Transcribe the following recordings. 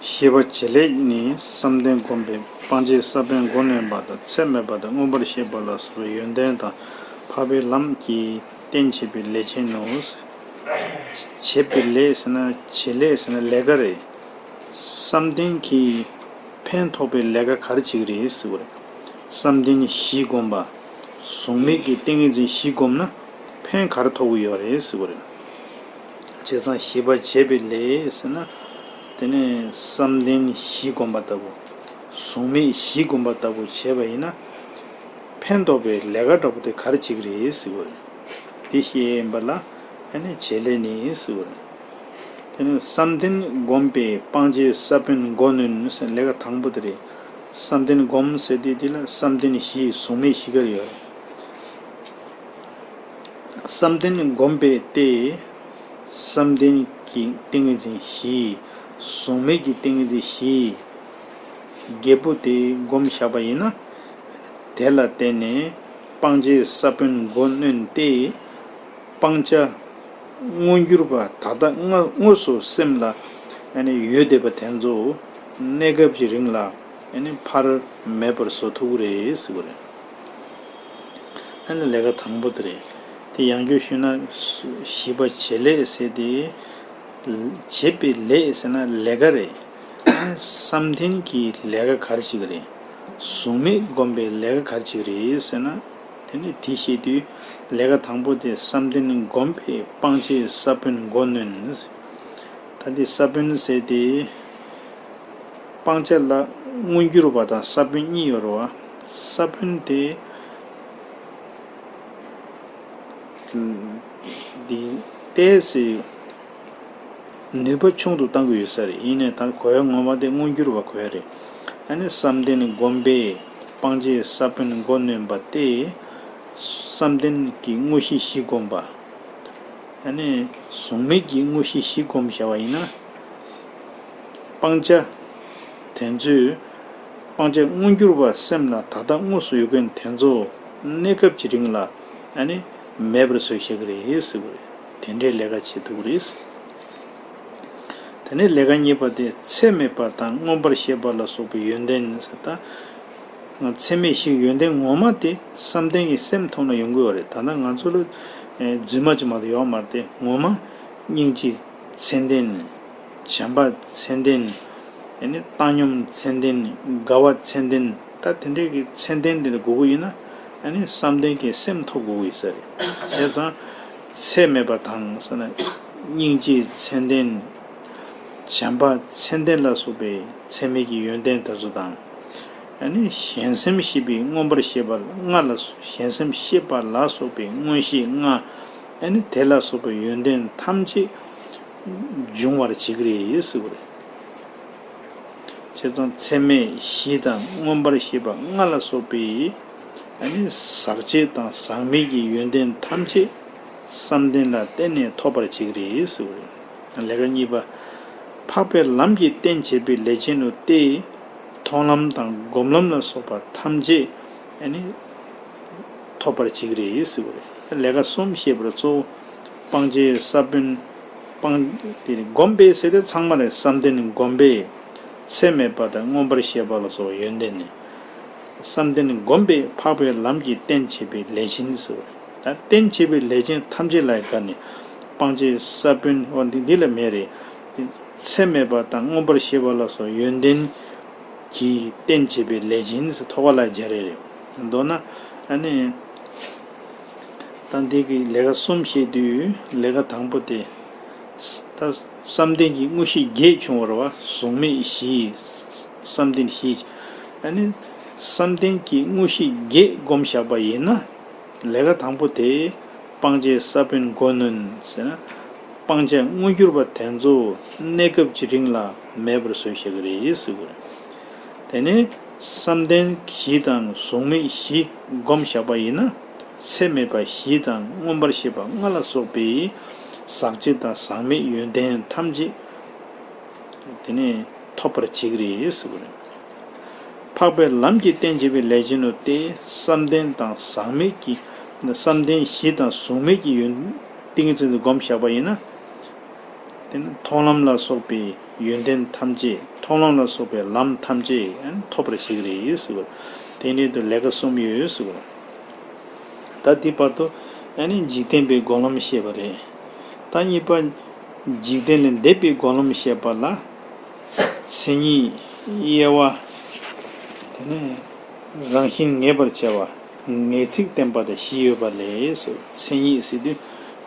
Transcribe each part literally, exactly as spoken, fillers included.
ཤེས་པ་བྱེད་ལས་ནི་བསམ་གཏན་བསྒོམས་པས་སྤང་བྱའི་ས་བོན་མགོ་གནོན་པ་དང་ཚད་མེད་པ་དང་མངོན་པར་ཤེས་པ་ལ་སོགས་པའི་ཡོན་ཏན་དང་འཕགས་པའི་ལམ་གྱི་རྟེན་བྱེད་པའི་ལས་ཅན་ནོ། བྱེད་པའི་ལས་ཟེར་ན་བྱེད་ལས་ཟེར་ན་ལས་ཀ་རེད། བསམ་གཏན་གྱིས་ཕན་ཐོགས་པའི་ལས་ཀ་ག་རེ་བྱེད་ཀྱི་རེད་ཟེར་བ་རེད། བསམ་གཏན་བཞི་བསྒོམས་པ། གཟུགས་མེད་ཀྱི་ཏིང་ངེ་འཛིན་བཞི་བསྒོམས་ན་ཕན་ག་རེ་ཐོགས་ཀྱི་ཡོད་རེད་ཟེར་བ་རེད། བྱས་ཙང་ཤེས་པ་བྱེད་པའི་ལས་ཟེར་ན། དེ་ནས་བསམ་གཏན་བཞི་བསྒོམས་པ་ལྟ་བུ། གཟུགས་མེད་བཞི་བསྒོམས་པ་ལྟ་བུ་བྱས་པ་ཡིན་ན། ཕན་ཐོགས་པའི་ལས་ཀ་འདྲ་པོ་དེ་ག་རེ་བྱེད་ཀྱི་རེད་ཟེར་བ་རེད། དེ་ཤེས་ཡིན་པ་ལ་ཨ་ནི་བྱེད་ལས་ནི་ཟེར་བ་རེད། དེ་ནས་བསམ་གཏན་བསྒོམས་པས་སྤང་བྱའི་ས་བོན་མགོ་གནོན་ཟེར་ལས་ཀ་དང་པོ་དེ་རེད། བསམ་གཏན་བསྒོམས་ཟེར་དུས་དེ་ལ་བསམ་གཏན་བཞི་གཟུགས་མེད་བཞི་ག་རེ་ཡོད་རེད། བསམ་གཏན་བསྒོམས་པས་ཏེ། བསམ་གཏན་གྱི་ཏིང་ངེ་འཛིན་བཞི། གཟུགས་མེད་ཀྱི་ཏིང་ངེ་འཛིན་བཞི། བརྒྱད་པོ་དེ་བསྒོམས་བཞག་པ་ཡིན་ན། དེ་ལ་བརྟེན་ནས་སྤང་བྱའི་ས་བོན་མགོ་གནོན་ཏེ། སྤང་བྱ་མངོན་གྱུར་པ་ད་ལྟ་དངོས་དངོས་སུ་སེམས་ལ་ཨ་ནི་ཡོད་བསྡད་པ་དེ་ཚོ་གནས་སྐབས་ཀྱི་རིང་ལ་ཨ་ནི་ཕར་མེད་པར་བཟོ་ཐུབ་ཀྱི་རེད་ཟེར་བ་རེད། ཨ་ནི་ལས་ཀ་དང་པོ་དེ་རེད། དེ་ཡང་བསྐྱར་ཞུས་ན་ཤེས་པ་བྱེད་ལས་ཟེར་ཏེ། བྱེད་པའི་ལས་ཟེར་ན་ལས་ཀ་རེད། བསམ་གཏན་གྱི་ལས་ཀ་ག་རེ་བྱེད་ཀྱི་རེད། གཟུགས་མེད་བསྒོམས་པའི་ལས་ཀ་ག་རེ་བྱེད་ཀྱི་རེད་ཟེར་ན། དེ་ནི་དེ་བཤད་དུས་ལས་ཀ་དང་པོ་དེ་བསམ་གཏན་བསྒོམས་པས་སྤང་བྱའི་ས་བོན་མགོ་གནོན། ད་འདི་ས་བོན་ཟེར་ཏེ། སྤང་བྱ་ལ་མངོན་གྱུར་པ་དང་ས་བོན་གཉིས་ཡོད་རེད་བ། ས་བོན་དེ་འདི་ཏོག་ཙམ་ནུས་པ་ཆུང་དུ་གཏང་གི་ཡོད་ས་རེད། ཡིན་ནའི་ད་གོ་ཡ་ངོ་མ་དེ་མངོན་གྱུར་པ་གོ་ཡ་རེད། ཨ་ནི་བསམ་གཏན་བསྒོམས་པས་སྤང་བྱའི་ས་བོན་མགོ་གནོན་པ་སྟེ། བསམ་གཏན་གྱི་དངོས་གཞི་བཞི་བསྒོམས་པ། ཨ་ནི་གཟུགས་མེད་ཀྱི་དངོས་གཞི་བཞི་བསྒོམས་བཞག་པ་ཡིན་ན། སྤང་བྱ་དེ་ཚོས་སྤང་བྱ་མངོན་གྱུར་པ་སེམས་ལ་ད་ལྟ་དངོས་སུ་ཡོད་མཁན་དེ་ཚོ་གནས་སྐབས་ཀྱི་རིང་ལ་ཨ་ནི་མེད་པར་བཟོས་བཞག་གི་རེད་ཟེར་བ་རེད། དེ་འདྲའི་ལས་ཀ་བྱེད་ཐུབ་ཀྱི་རེད། དེ་ནས་ལས་ཀ་གཉིས་པ་དེ་ཚད་མེད་པ་དང་མངོན་པར་ཤེས་པ་ལ་སོགས་པའི་ཡོན་ཏན་ཟེར་ད། ཚད་མེད་བཞིའི་ཡོན་ཏན་ངོ་མ་དེ་བསམ་གཏན་གྱི་སེམས་ཐོག་ན་ཡོང་གི་ཡོད་རེད། ད་ལྟ་ང་ཚོ་ལ་ཨེ་རྫུན་མ་ཅིག་མ་གཏོགས་ཡོད་མ་རེད་དེ། ངོ་མ་སྙིང་རྗེ་མཚན་ལྡན། བྱམས་པ་མཚན་ལྡན། ཨ་ནི་བཏང་སྙོམས་མཚན་ལྡན། དགའ་བ་མཚན་ལྡན། ད་དེ་འདྲའི་གི་མཚན་ལྡན་དེ་འདྲ་དགོས་ཀྱི་ཡིན་ན་ཨ་ནི་བསམ་གཏན་གྱི་སེམས་ཐོབ་དགོས་ཀྱི་ཡོད་ས་རེད། བྱས་ཙང་ཚད་མེད་པ་དང་ཟེར་ན་སྙིང་རྗེ་མཚན་ལྡན། བྱམས་པ་མཚན་ལྡན་ལ་སོགས་པའི་ཚད་མེད་ཀྱི་ཡོན་ཏན་དེ་ཚོ་དང་། ཨ་ནི་གཞན་སེམས་ཤེས་པའི་མངོན་པར་ཤེས་པ་ལྔ་ལ་སོགས་གཞན་སེམས་ཤེས་པ་ལ་སོགས་པའི་མངོན་ཤེས་ལྔ། ཨ་ནི་དེ་ལ་སོགས་པའི་ཡོན་ཏན་ཐམས་ཅད་འབྱུང་བར་བྱེད་ཀྱི་རེད་ཟེར་བ་རེད། བྱས་ཙང་ཚད་མེད་བཞི་དང་མངོན་པར་ཤེས་པ་ལྔ་ལ་སོགས་པའི་ཨ་ནི་ཟག་བཅས་དང་ཟག་མེད་ཀྱི་ཡོན་ཏན་ཐམས་ཅད་བསམ་གཏན་ལ་བརྟེན་ནས་ཐོབ་པར་བྱེད་ཀྱི་རེད་ཟེར་བ་རེད། ལས་ཀ་གཉིས་པ། འཕགས་པའི་ལམ་གྱི་རྟེན་བྱེད་པའི་ལས་ཅན་ནོ་སྟེ། མཐོང་ལམ་དང་སྒོམ་ལམ་ལ་སོགས་པ་ཐམས་ཅད་ཨ་ནི་ཐོབ་པར་བྱེད་ཀྱི་རེད་ཟེར་བ་རེད། ལས་ཀ་གསུམ་བཤད་པར་གཙོ་བོ་སྤང་བྱའི་ས་བོན། སྤང་དེ་ནི་བསྒོམས་པས་ཟེར་ཏེ་ཚང་མ་ལ་བསམ་གཏན་བསྒོམས་པས་ཚད་མེད་པ་དང་མངོན་པར་ཤེས་པ་ལ་སོགས་ཡོན་ཏན་ནི། བསམ་གཏན་བསྒོམས་པས་འཕགས་པའི་ལམ་གྱི་རྟེན་བྱེད་པའི་ལས་ཅན་ཟེར་བ་རེད། ད་རྟེན་བྱེད་པའི་ལས་ཅན་ཐམས་ཅད་ལ་དགའ་ནས་སྤང་བྱའི་ས་བོན་འོ་འདི་འདི་ལ་མེད་རེད། ཚད་མེད་པ་དང་མངོན་པར་ཤེས་པ་ལ་སོགས་ཡོན་ཏན་གྱིས་རྟེན་བྱེད་པའི་ལས་ཅན་ཟེར་ཐོགས་པ་ལ་སྦྱར་རེད། མདོར་ན་ཨ་ནི་ད་འདི་གི་ལས་ཀ་གསུམ་བཤད་དུས་ལས་ཀ་དང་པོ་དེ། ད་བསམ་གཏན་གྱི་དངོས་གཞི་བརྒྱད་བྱུང་བ་རེད་བ། གཟུགས་མེད་བཞི། བསམ་གཏན་བཞི། ཨ་ནི་བསམ་གཏན་གྱི་དངོས་གཞི་བརྒྱད་བསྒོམས་བཞག་པ་ཡིན་ན། ལས་ཀ་དང་པོ་དེ་སྤང་བྱའི་ས་བོན་མགོ་གནོན་ཟེར་ན། སྤང་བྱ་མངོན་གྱུར་པ་དེ་ཚོ་གནས་སྐབས་ཀྱི་རིང་ལ་མེད་པར་བཟོས་བཞག་གི་རེད་ཟེར་བ་རེད། དེ་ནས་བསམ་གཏན་བཞི་དང་གཟུགས་མེད་བཞི་བསྒོམས་བཞག་པ་ཡིན་ན། ཚད་མེད་པ་བཞི་དང་མངོན་པར་ཤེས་པ་ལྔ་ལ་སོགས་པའི་ཟག་བཅས་དང་ཟག་མེད་ཡོན་ཏན་ཐམས་ཅད་དེ་ནས་ཐོབ་པར་བྱེད་ཀྱི་རེད་ཟེར་བ་རེད། འཕགས་པའི་ལམ་གྱི་རྟེན་བྱེད་པའི་ལས་ཅན་ནོ་སྟེ། བསམ་གཏན་དང་ཟག་མེད་ཀྱི། བསམ་གཏན་བཞི་དང་གཟུགས་མེད་ཀྱི་ཡོན་ཏིང་ངེ་འཛིན་དུ་བསྒོམས་བཞག་པ་ཡིན་ན། དེ་ནི་མཐོང་ལམ་ལ་སོགས་པའི་ཡོན་ཏན་ཐམས་ཅད། མཐོང་ལམ་ལ་སོགས་པའི་ལམ་ཐམས་ཅད་ཐོབ་པར་བྱེད་ཀྱི་རེད་ཟེར་བ། དེ་འདྲའི་དུ་ལས་ཀ་གསུམ་ཡོད་ཟེར་བ། ད་འདི་བར་དུ་ཨ་ནི་འཇིག་རྟེན་པའི་སྒོམ་ལམ་བཤད་པ་རེད། ད་གཉིས་པ་འཇིག་རྟེན་ལས་འདས་པའི་སྒོམ་ལམ་བཤད་པ་ལ། མཚན་ཉིད། དབྱེ་བ། དེ་ནས་རང་བཞིན་ངེས་པར་བྱ་བ། ངེས་ཚིག་བསྟན་པ་དང་བཞི་ཡོད་པ་ལས་སོ། མཚན་ཉིད་ཟེར་དུས་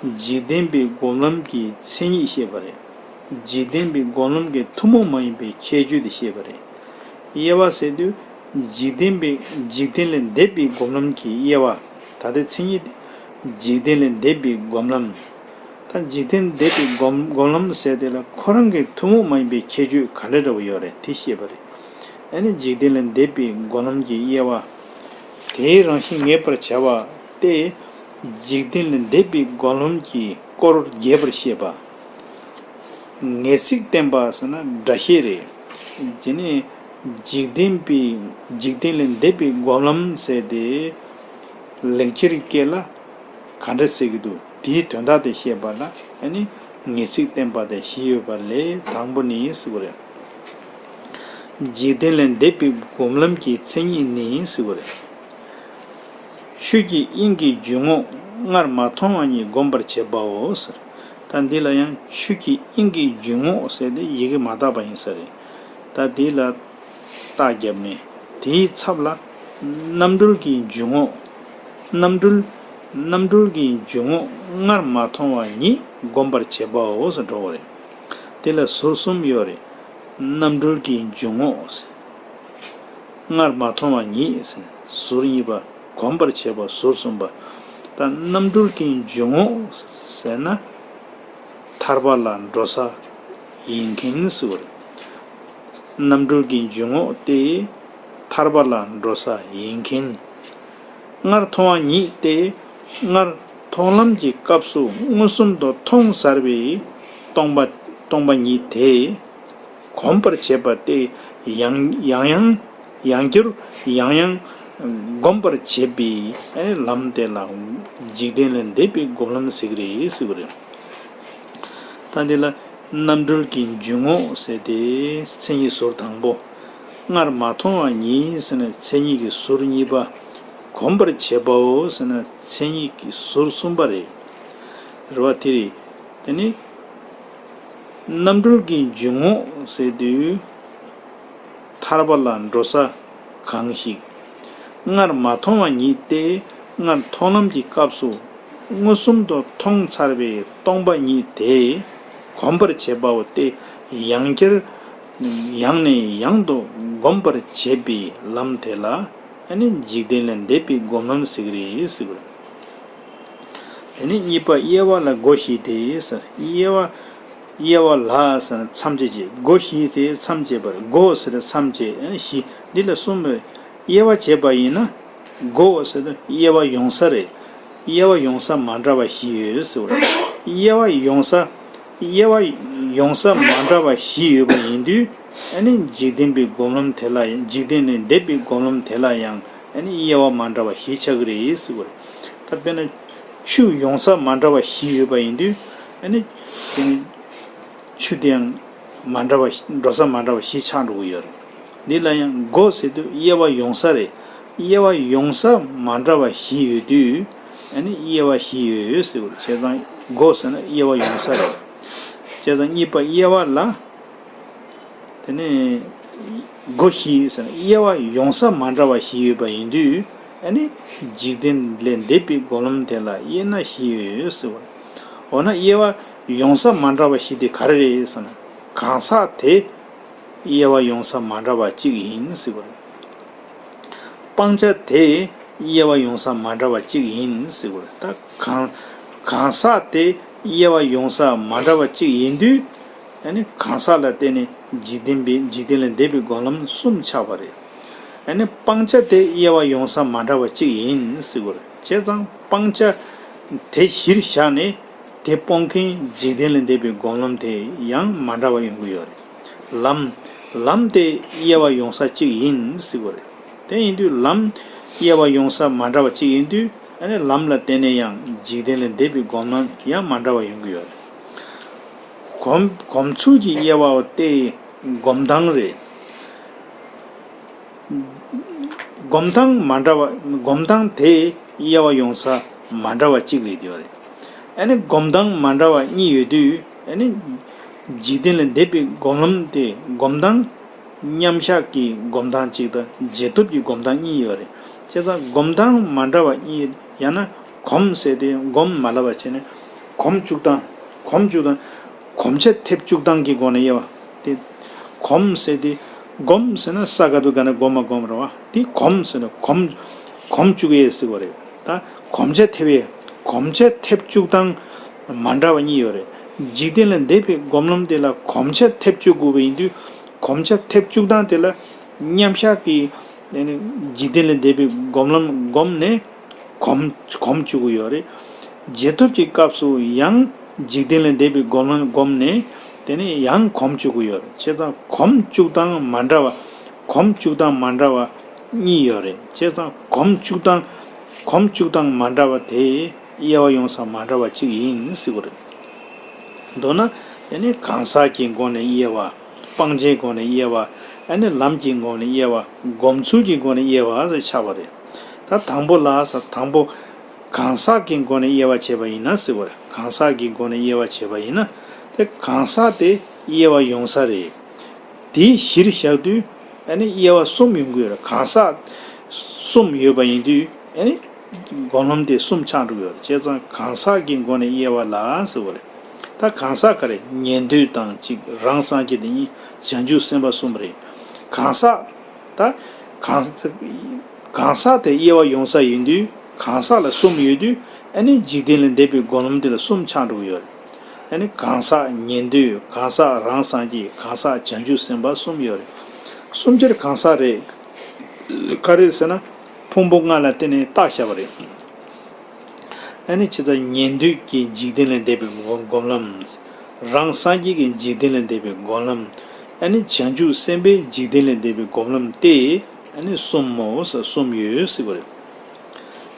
འཇིག་རྟེན་པའི་སྒོམ་ལམ་གྱི་མཚན་ཉིད་བཤད་པ་རེད། འཇིག་རྟེན་པའི་སྒོམ་ལམ་གྱི་ཐུན་མོང་མ་ཡིན་པའི་ཁྱད་ཆོས་དེ་བཤད་པ་རེད། དབྱེ་བ་ཟེར་དུས་འཇིག་རྟེན་པའི་འཇིག་རྟེན་ལས་འདས་པའི་སྒོམ་ལམ་གྱི་དབྱེ་བ། ད་ལྟའི་མཚན་ཉིད་དེ་འཇིག་རྟེན་ལས་འདས་པའི་སྒོམ་ལམ། ད་འཇིག་རྟེན་འདས་པའི་སྒོམ་སྒོམ་ལམ་ཟེར་དེ་ལ་ཁོ་རང་གི་ཐུན་མོང་མ་ཡིན་པའི་ཁྱད་ཆོས་ག་འདྲ་འདྲ་བོ་ཡོད་རེད་དེ་བཤད་པ་རེད། ཨ་ནི་འཇིག་རྟེན་ལས་འདས་པའི་སྒོམ་ལམ་གྱི་དབྱེ་བ། དེའི་རང་བཞིན་ངེས་པར་བྱ་བ་སྟེ། འཇིག་རྟེན་ལས་འདས་པའི་སྒོམ་ལམ་གྱི་སྐོར་རྒྱས་པར་བཤད་པ། ངེས་ཚིག་བསྟན་པ་ཟེར་ན་སྒྲ་བཤད་རེད། དེ་ནས་འཇིག་རྟེན་པའི་འཇིག་རྟེན་ལས་འདས་པའི་སྒོམ་ལམ་ཟེར་ཏེ། ལེགས་སྦྱར་སྐད་ལ་ག་འདྲ་ཟེར་གྱི་འདུག་དེའི་དོན་དག་དེ་བཤད་པ་ལ་ཨ་ནི་ངེས་ཚིག་བསྟན་པ་དེ་བཞི་ཡོད་པ་ལས་དང་པོ་ནི་ཟེར་བ་རེད། འཇིག་རྟེན་ལས་འདས་པའི་སྒོམ་ལམ་གྱི་མཚན་ཉིད་ནི་ཟེར་བ་རེད། ཆོས་ཀྱི་དབྱིངས་ཀྱི་འཇུག་ངོགས་སྔར་མ་མཐོང་བ་ཉིད་སྒོམ་པར་བྱེད་པའོ་ཟེར། ད་འདི་ལ་ཡང་ཆོས་ཀྱི་དབྱིངས་ཀྱི་འཇུག་ངོགས་ཟེར་ཏེ་ཡི་གེ་མ་དག་པ་ཡིན་ས་རེད། ད་འདི་ལ་རྟགས་བརྒྱབ་ནས་དེའི་ཚབ་ལ་རྣམ་གྲོལ་གྱི་འཇུག་ངོགས། རྣམ་གྲོལ། རྣམ་གྲོལ་གྱི་འཇུག་ངོགས་སྔར་མ་མཐོང་བ་ཉིད་སྒོམ་པར་བྱེད་པའོ་ཟེར་འགྲོ་བ་རེད། དེ་ལ་ཟུར་གསུམ་ཡོད་རེད། རྣམ་གྲོལ་གྱི་འཇུག་ངོགས། སྔར་མ་མཐོང་བ་ཉིད་ཟེར་ཟུར་གཉིས་པ། གོམས་པར་བྱེད་པ་ཟུར་གསུམ་པ། ད་རྣམ་གྲོལ་གྱི་འཇུག་ངོགས་ཟེར་ན། ཐར་པ་ལ་འགྲོ་ས་ཡིན་མཁན་ཟེར་བ་རེད། རྣམ་གྲོལ་གྱི་འཇུག་ངོགས་ཏེ། ཐར་པ་ལ་འགྲོ་ས་ཡིན་མཁན། སྔར་མཐོང་བ་ཉིད་ཏེ། སྔར་མཐོང་ལམ་གྱི་སྐབས་སུ་མངོན་སུམ་དུ་མཐོང་ཚར་བའི་སྟོང་པ་སྟོང་པ་ཉིད་དེ། གོམས་པར་བྱེད་པ་སྟེ། ཡང་ཡང་ཡང་ཡང་བསྐྱར་ཡང་ཡང་སྒོམ་པར་བྱེད་པའི་ལམ་དེ་ལ་འཇིག་རྟེན་ལས་འདས་པའི་སྒོམ་ལམ་ཟེར་གྱི་རེད་ཟེར་བ་རེད། ད་འདི་ལ་རྣམ་གྲོལ་གྱི་འཇུག་ངོགས་ཟེར་ཏེ་མཚན་ཉིད་ཟུར་དང་པོ། སྔར་མ་མཐོང་བ་ཉིད་ཟེར་ན་མཚན་ཉིད་ཀྱི་ཟུར་གཉིས་པ། གོམས་པར་བྱེད་པའོ་ཟེར་ན་མཚན་ཉིད་ཀྱི་ཟུར་གསུམ་པ་རེད། རེད་བ། དེ་རེད། དེ་ནི། རྣམ་གྲོལ་གྱི་འཇུག་ངོགས་ཟེར་དུས། ཐར་པ་ལ་འགྲོ་ས་གང་ཞིག་སྔར་མ་མཐོང་བ་ཉིད་དེ། སྔར་མཐོང་ལམ་གྱི་སྐབས་སུ་མངོན་སུམ་དུ་མཐོང་ཚར་བའི་སྟོང་པ་ཉིད་དེ། གོམས་པར་བྱེད་པའོ་སྟེ། ཡང་བསྐྱར་ཡང་ནས་ཡང་དུ་སྒོམ་པར་བྱེད་པའི་ལམ་དེ་ལ་ཨ་ནི་འཇིག་རྟེན་ལས་འདས་པའི་སྒོམ་ལམ་ཟེར་གྱི་རེད་ཟེར་བ་རེད། དེ་ནས་གཉིས་པ་དབྱེ་བ་ལ་སྒོ་བཞི་སྟེ་ཟེར། དབྱེ་བ། དབྱེ་བ་ལ་ཟེར་ན་མཚམས་བཅད་བྱེད། སྒོ་བཞི་སྟེ་མཚམས་བཅད་པར་སྒོ་ཟེར་མཚམས་བཅད། ཨ་ནི་བཞི་འདི་ལ་གསུམ་རེད། དབྱེ་བ་བྱེད་པ་ཡིན་ན། སྒོ་ཟེར་ན་དབྱེ་བ་ཡོང་ས་རེད། དབྱེ་བ་ཡོང་ས་མ་འདྲ་བ་བཞི་ཡོད་ཟེར་བ་རེད། དབྱེ་བ་ཡོང་ས། དབྱེ་བ་ཡོང་ས་མ་འདྲ་བ་བཞི་ཡོད་པ་ཡིན་དུས། ཨ་ནི་འཇིག་རྟེན་པའི་སྒོམ་ལམ་དེ་ལ་ཡང་འཇིག་རྟེན་ལས་འདས་པའི་སྒོམ་ལམ་དེ་ལ་ཡང་ཨ་ནི་དབྱེ་བ་མ་འདྲ་བ་བཞི་ཆགས་ཀྱི་རེད་ཟེར་བ་རེད། ད་དཔེར་ན། ཆུ་ཡོང་ས་མ་འདྲ་བ་བཞི་ཡོད་པ་ཡིན་དུས། ཨ་ནི། དེ་ནི། ཆུ་དེ་ཡང་མ་འདྲ་བ་འགྲོ་ས་མ་འདྲ་བ་བཞི་ཆགས་འགྲོ་གི་ཡོད་རེད། འདི་ལ་ཡང་སྒོ་ཟེར་དུས་དབྱེ་བ་ཡོང་ས་རེད། དབྱེ་བ་ཡོང་ས་མ་འདྲ་བ་བཞི་ཡོད་དུས། ཨ་ནི་དབྱེ་བ་བཞི་ཡོད་ཟེར་བ་རེད། བྱས་ཙང་སྒོ་ཟེར་ན་དབྱེ་བ་ཡོང་ས་རེད། བྱས་ཙང་གཉིས་པ་དབྱེ་བ་ལ། དེ་ནས་སྒོ་བཞི་ཟེར་ན་དབྱེ་བ་ཡོང་ས་མ་འདྲ་བ་བཞི་ཡོད་པ་ཡིན་དུས། ཨ་ནི་འཇིག་རྟེན་ལས་འདས་པའི་སྒོམ་ལམ་དེ་ལ་དབྱེ་ན་བཞི་ཡོད་ཟེར་བ། འོ་ན་དབྱེ་བ་ཡོང་ས་མ་འདྲ་བ་བཞི་དེ་ག་རེ་རེད་ཟེར་ན། གང་ཟག་དེ་དབྱེ་བ་ཡོང་ས་མ་འདྲ་བ་གཅིག་ཡིན་ཟེར་བ། སྤང་བྱ་དེ་དབྱེ་བ་ཡོང་ས་མ་འདྲ་བ་གཅིག་ཡིན་ཟེར་བ། ད་གང་གང་ཟག་དེ་དབྱེ་བ་ཡོང་ས་མ་འདྲ་བ་གཅིག་ཡིན་དུས། ཨ་ནི་གང་ཟག་ལ་བརྟེན་ནས་འཇིག་རྟེན་པའི་འཇིག་རྟེན་ལས་འདས་པའི་སྒོམ་ལམ་གསུམ་ཆགས་པ་རེད། ཨ་ནི་སྤང་བྱ་དེ་དབྱེ་བ་ཡོང་ས་མ་འདྲ་བ་གཅིག་ཡིན་ཟེར་བ་རེད། བྱས་ཙང་སྤང་བྱ་དེ་གཞིར་བཞག་ནས་དེ་སྤོང་མཁན་འཇིག་རྟེན་ལས་འདས་པའི་སྒོམ་ལམ་དེ་ཡང་མ་འདྲ་བ་ཡོང་གི་ཡོད་རེད། ལམ། ལམ་དེ་དབྱེ་བ་ཡོང་ས་གཅིག་ཡིན་ཟེར་བ་རེད། དེ་ཡིན་དུས་ལམ་དབྱེ་བ་ཡོང་ས་མ་འདྲ་བ་གཅིག་ཡིན་དུས། ཨ་ནི་ལམ་ལ་བརྟེན་ནས་ཡང་འཇིག་རྟེན་ལས་འདས་པའི་སྒོམ་ལམ་ཡང་མ་འདྲ་བ་ཡོང་གི་ཡོད་རེད། སྒོམ་སྒོམ་ཚུལ་གྱི་དབྱེ་བ་སྟེ་སྒོམ་སྟངས་རེད། སྒོམ་སྟངས་མ་འདྲ་བ། སྒོམ་སྟངས་དེ་དབྱེ་བ་ཡོང་ས་མ་འདྲ་བ་གཅིག་རེད་ཡོད་རེད། ཨ་ནི་སྒོམ་སྟངས་མ་འདྲ་བ་གཉིས་ཡོད་དུས། ཨ་ནི་འཇིག་རྟེན་ལས་འདས་པའི་སྒོམ་ལམ་དེ་སྒོམ་སྟངས་མཉམ་གཞག་གི་སྒོམ་སྟངས་གཅིག་དང་རྗེས་ཐོབ་ཀྱི་སྒོམ་སྟངས་གཉིས་ཡོད་རེད། བྱས་ཙང་སྒོམ་སྟངས་མ་འདྲ་བ་གཉིས། ཡང་ན་གོམས་ཟེར་ཏེ་སྒོམ་མ་ལབ་པ་བྱས་ནས་གོམས་བཅུག་སྟངས། གོམས་བཅུག་སྟངས། གོམས་ཆ་ཐེབས་བཅུག་སྟངས་ཀྱི་སྒོ་ནས་དབྱེ་བ་དེ། གོམས་ཟེར་ཏེ། སྒོམ་ཟེར་ན་ས་ག་དུ་ག་ན་སྒོམ་མ་སྒོམ་རེད་བ། དེ་གོམས་ཟེར་ན་གོམས། གོམས་བཅུག་ཡས་ཟེར་བ་རེད། ད་གོམས་ཆ་ཐེབས་ཡས། གོམས་ཆ་ཐེབས་བཅུག་སྟངས་མ་འདྲ་བ་གཉིས་ཡོད་རེད། འཇིག་རྟེན་ལས་འདས་པའི་སྒོམ་ལམ་དེ་ལ་གོམས་ཆ་ཐེབས་བཅུག་དགོས་པ་ཡིན་དུས། གོམས་ཆ་ཐེབས་བཅུག་སྟངས་དེ་ལ་མཉམ་གཞག་གི་འཇིག་རྟེན་ལས་འདས་པའི་སྒོམ་ལམ་བསྒོམས་ནས། གོམས་གོམས་བཅུག་གི་ཡོད་རེད། རྗེས་ཐོབ་ཀྱི་སྐབས་སུ་ཡང་འཇིག་རྟེན་ལས་འདས་པའི་སྒོམ་ལམ་བསྒོམས་ནས། དེ་ནས་ཡང་གོམས་བཅུག་གི་ཡོད་རེད། བྱས་ཙང་གོམས་བཅུག་སྟངས་མ་འདྲ་བ། གོམས་བཅུག་སྟངས་མ་འདྲ་བ་གཉིས་ཡོད་རེད། བྱས་ཙང་གོམས་བཅུག་སྟངས། གོམས་བཅུག་སྟངས་མ་འདྲ་བ་དེ་དབྱེ་བ་ཡོང་ས་མ་འདྲ་བ་གཅིག་ཡིན་ཟེར་བ་རེད། མདོར་ན། དེ་ནས་གང་ཟག་གི་སྒོ་ནས་དབྱེ་བ། སྤང་བྱའི་སྒོ་ནས་དབྱེ་བ། ཨ་ནི་ལམ་གྱི་སྒོ་ནས་དབྱེ་བ། སྒོམ་ཚུལ་གྱི་སྒོ་ནས་དབྱེ་བ་ཟེར་ཆགས་པ་རེད། ད་དང་པོ་ལ་ས། དང་པོ་གང་ཟག་གི་སྒོ་ནས་དབྱེ་བ་བྱས་པ་ཡིན་ན་ཟེར་བ་རེད། གང་ཟག་གི་སྒོ་ནས་དབྱེ་བ་བྱས་པ་ཡིན་ན། དེ་གང་ཟག་དེ་དབྱེ་བ་ཡོང་ས་རེད། དེ་གཞིར་བཞག་དུས། ཨ་ནི་དབྱེ་བ་གསུམ་ཡོང་གི་ཡོད་རེད། གང་ཟག་གསུམ་ཡོད་པ་ཡིན་དུས། ཨ་ནི་སྒོམ་ལམ་དེ་གསུམ་ཆགས་འགྲོ་གི་ཡོད་རེད། བྱས་ཙང་གང་ཟག་གི་སྒོ་ནས་དབྱེ་བ་ལ་ཟེར་བ་རེད། ད་གང་ཟག་ག་རེ། ཉན་ཐོས་དང་གཅིག་རང་སངས་རྒྱས་དེ་གཉིས། བྱང་ཆུབ་སེམས་དཔའ་གསུམ་རེད། གང་ཟག་ད་གང་གང་ཟག་དེ་དབྱེ་བ་ཡོང་ས་ཡིན་དུས། གང་ཟག་ལ་གསུམ་ཡོད་དུས། ཨ་ནི་འཇིག་རྟེན་ལས་འདས་པའི་སྒོམ་ལམ་དེ་ལ་གསུམ་ཆགས་འགྲོ་གི་ཡོད་རེད། ཨ་ནི་གང་ཟག་ཉན་ཐོས། གང་ཟག་རང་སངས་རྒྱས། གང་ཟག་བྱང་ཆུབ་སེམས་དཔའ་གསུམ་ཡོད་རེད། གསུམ་ཆར་གང་ཟག་རེད། ག་རེ་ཟེར་ན། ཕུང་པོ་ལྔ་ལ་བརྟེན་ནས་བཏགས་བཞག་པ་རེད། ཨ་ནི་ཇི་ལྟར་ཉན་ཐོས་ཀྱི་འཇིག་རྟེན་ལས་འདས་པའི་སྒོམ་སྒོམ་ལམ། རང་སངས་རྒྱས་ཀྱི་འཇིག་རྟེན་ལས་འདས་པའི་སྒོམ་ལམ། ཨ་ནི་བྱང་ཆུབ་སེམས་དཔའི་འཇིག་རྟེན་ལས་འདས་པའི་སྒོམ་ལམ་སྟེ། ཨ་ནི་གསུམ་མོ་ཟེར། གསུམ་ཡོད་ཟེར་བ་རེད།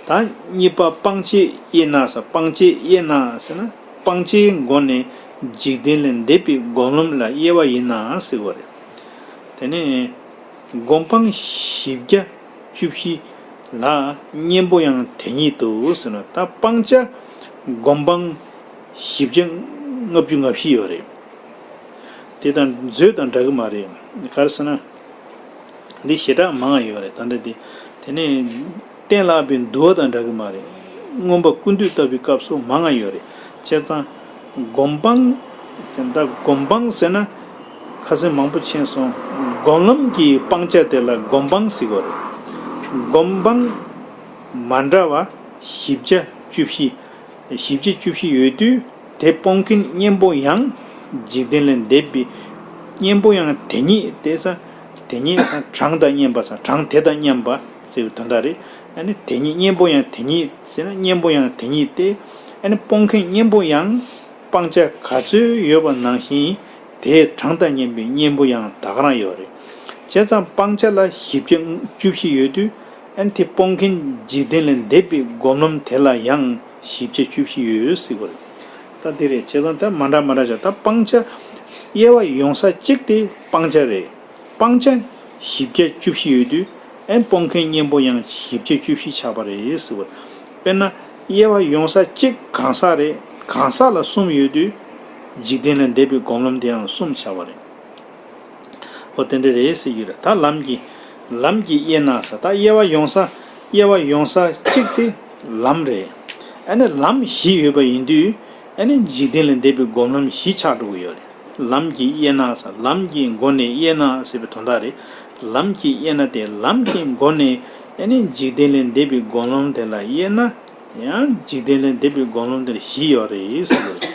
ད་གཉིས་པ་སྤང་བྱའི་དབྱེ་ན་ཟེར། སྤང་བྱའི་དབྱེ་ན་ཟེར་ན། སྤང་བྱའི་སྒོ་ནས་འཇིག་རྟེན་ལས་འདས་པའི་སྒོམ་ལམ་ལ་དབྱེ་བ་ཡིན་ན་ཟེར་བ་རེད། དེ་ནས་སྒོམ་སྤང་བཞི་བརྒྱ་བཅུ་བཞི་ལ་གཉེན་པོ་ཡང་དེ་ཉིད་དུ་ཟེར་ན། ད་སྤང་བྱ་སྒོམ་སྤང་བཞི་བརྒྱ་ལྔ་བཅུ་ང་བཞི་ཡོད་རེད། དེ་དང་མཛོད་དང་འདྲ་གི་མ་རེད། ག་རེ་ཟེར་ན། འདི་ཞེ་དྲག་མང་ང་ཡོད་རེད། ད་འདྲ་འདི། དེ་ནས་གཏན་ལ་དབབ་པའི་འདུལ་བ་དང་འདྲ་གི་མ་རེད། མངོན་པ་ཀུན་བཏུས་ལྟ་བུའི་སྐབས་སུ་མང་ང་ཡོད་རེད། བྱས་ཙང་སྒོམ་སྤང་། ད་སྒོམ་སྤང་ཟེར་ན་ཁ་སེང་མང་པོ་ཕྱིན་སོང་། སྒོམ་ལམ་གྱི་སྤང་བྱ་དེ་ལ་སྒོམ་སྤང་ཟེར་གི་རེད། སྒོམ་སྤང་མ་འདྲ་བ་བཞི་བརྒྱ་བཅུ་བཞི། བཞི་བརྒྱ་བཅུ་བཞི་ཡོད་དུས། དེ་སྤོང་མཁན་གཉེན་པོ་ཡང་འཇིག་རྟེན་ལས་འདས་པའི་གཉེན་པོ་ཡང་དེ་ཉིད་དེ་ས། དེ་ཉིད་ས་གྲངས་དང་མཉམ་པ་ས། གྲངས་དེ་དང་མཉམ་པ་ཟེར་བའི་དོན་དག་རེད། ཨ་ནི་དེ་ཉིད་གཉེན་པོ་ཡང་དེ་ཉིད་ཟེར་ན། གཉེན་པོ་ཡང་དེ་ཉིད་དེ། ཨ་ནི་སྤོང་མཁན་གཉེན་པོ་ཡང་སྤང་བྱ་ག་ཚོད་ཡོད་པ་ནང་བཞིན་དེའི་གྲངས་དང་མཉམ་པའི་གཉེན་པོ་ཡང་ད་ག་རང་ཡོད་རེད། བྱས་ཙང་སྤང་བྱ་ལ་བཞི་བརྒྱ་བཅུ་བཞི་ཡོད་དུས། ཨ་ནི་དེ་སྤོང་མཁན་འཇིག་རྟེན་ལས་འདས་པའི་སྒོམ་ལམ་དེ་ལ་ཡང་བཞི་བརྒྱ་བཅུ་བཞི་ཡོད་ཟེར་བ་རེད། ད་དེ་རེད། བྱས་ཙང་ད་མ་འདྲ་མ་འདྲ་བྱ། ད་སྤང་བྱ་དབྱེ་བ་ཡོང་ས་གཅིག་དེ་སྤང་བྱ་རེད། སྤང་བྱ་བཞི་བརྒྱ་བཅུ་བཞི་ཡོད་དུས། ཨ་ནི་སྤོང་མཁན་གཉེན་པོ་ཡང་བཞི་བརྒྱ་བཅུ་བཞི་ཆགས་པ་རེད་ཟེར་བ་རེད། དཔེར་ན་དབྱེ་བ་ཡོང་ས་གཅིག་གང་ཟག་རེད། གང་ཟག་ལ་གསུམ་ཡོད་དུས། འཇིག་རྟེན་ལས་འདས་པའི་སྒོམ་ལམ་དེ་ཡང་གསུམ་ཆགས་པ་རེད། འོ་དེ་འདྲ་རེད་ཟེར་གྱི་རེད། ད་ལམ་གྱི། ལམ་གྱི་དབྱེ་ན་ས། ད་དབྱེ་བ་ཡོང་ས། དབྱེ་བ་ཡོང་ས་གཅིག་དེ་ལམ་རེད། ཨ་ནི་ལམ་བཞི་ཡོད་པ་ཡིན་དུས། ཨ་ནི་འཇིག་རྟེན་ལས་འདས་པའི་སྒོམ་ལམ་བཞི་ཆགས་འགྲོ་གི་ཡོད་རེད། ལམ་གྱི་དབྱེ་ན་ས། ལམ་གྱི་སྒོ་ནས་དབྱེ་ན་ཟེར་བའི་དོན་དག་རེད། ལམ་གྱི་དབྱེ་ན་དེ། ལམ་གྱི་སྒོ་ནས་ཨ་ནི་འཇིག་རྟེན་ལས་འདས་པའི་སྒོམ་ལམ་དེ་ལ་དབྱེ་ན། ཡང་འཇིག་རྟེན་ལས་འདས་པའི་སྒོམ་ལམ་དེར་བཞི་ཡོད་རེད་ཟེར་བ་རེད།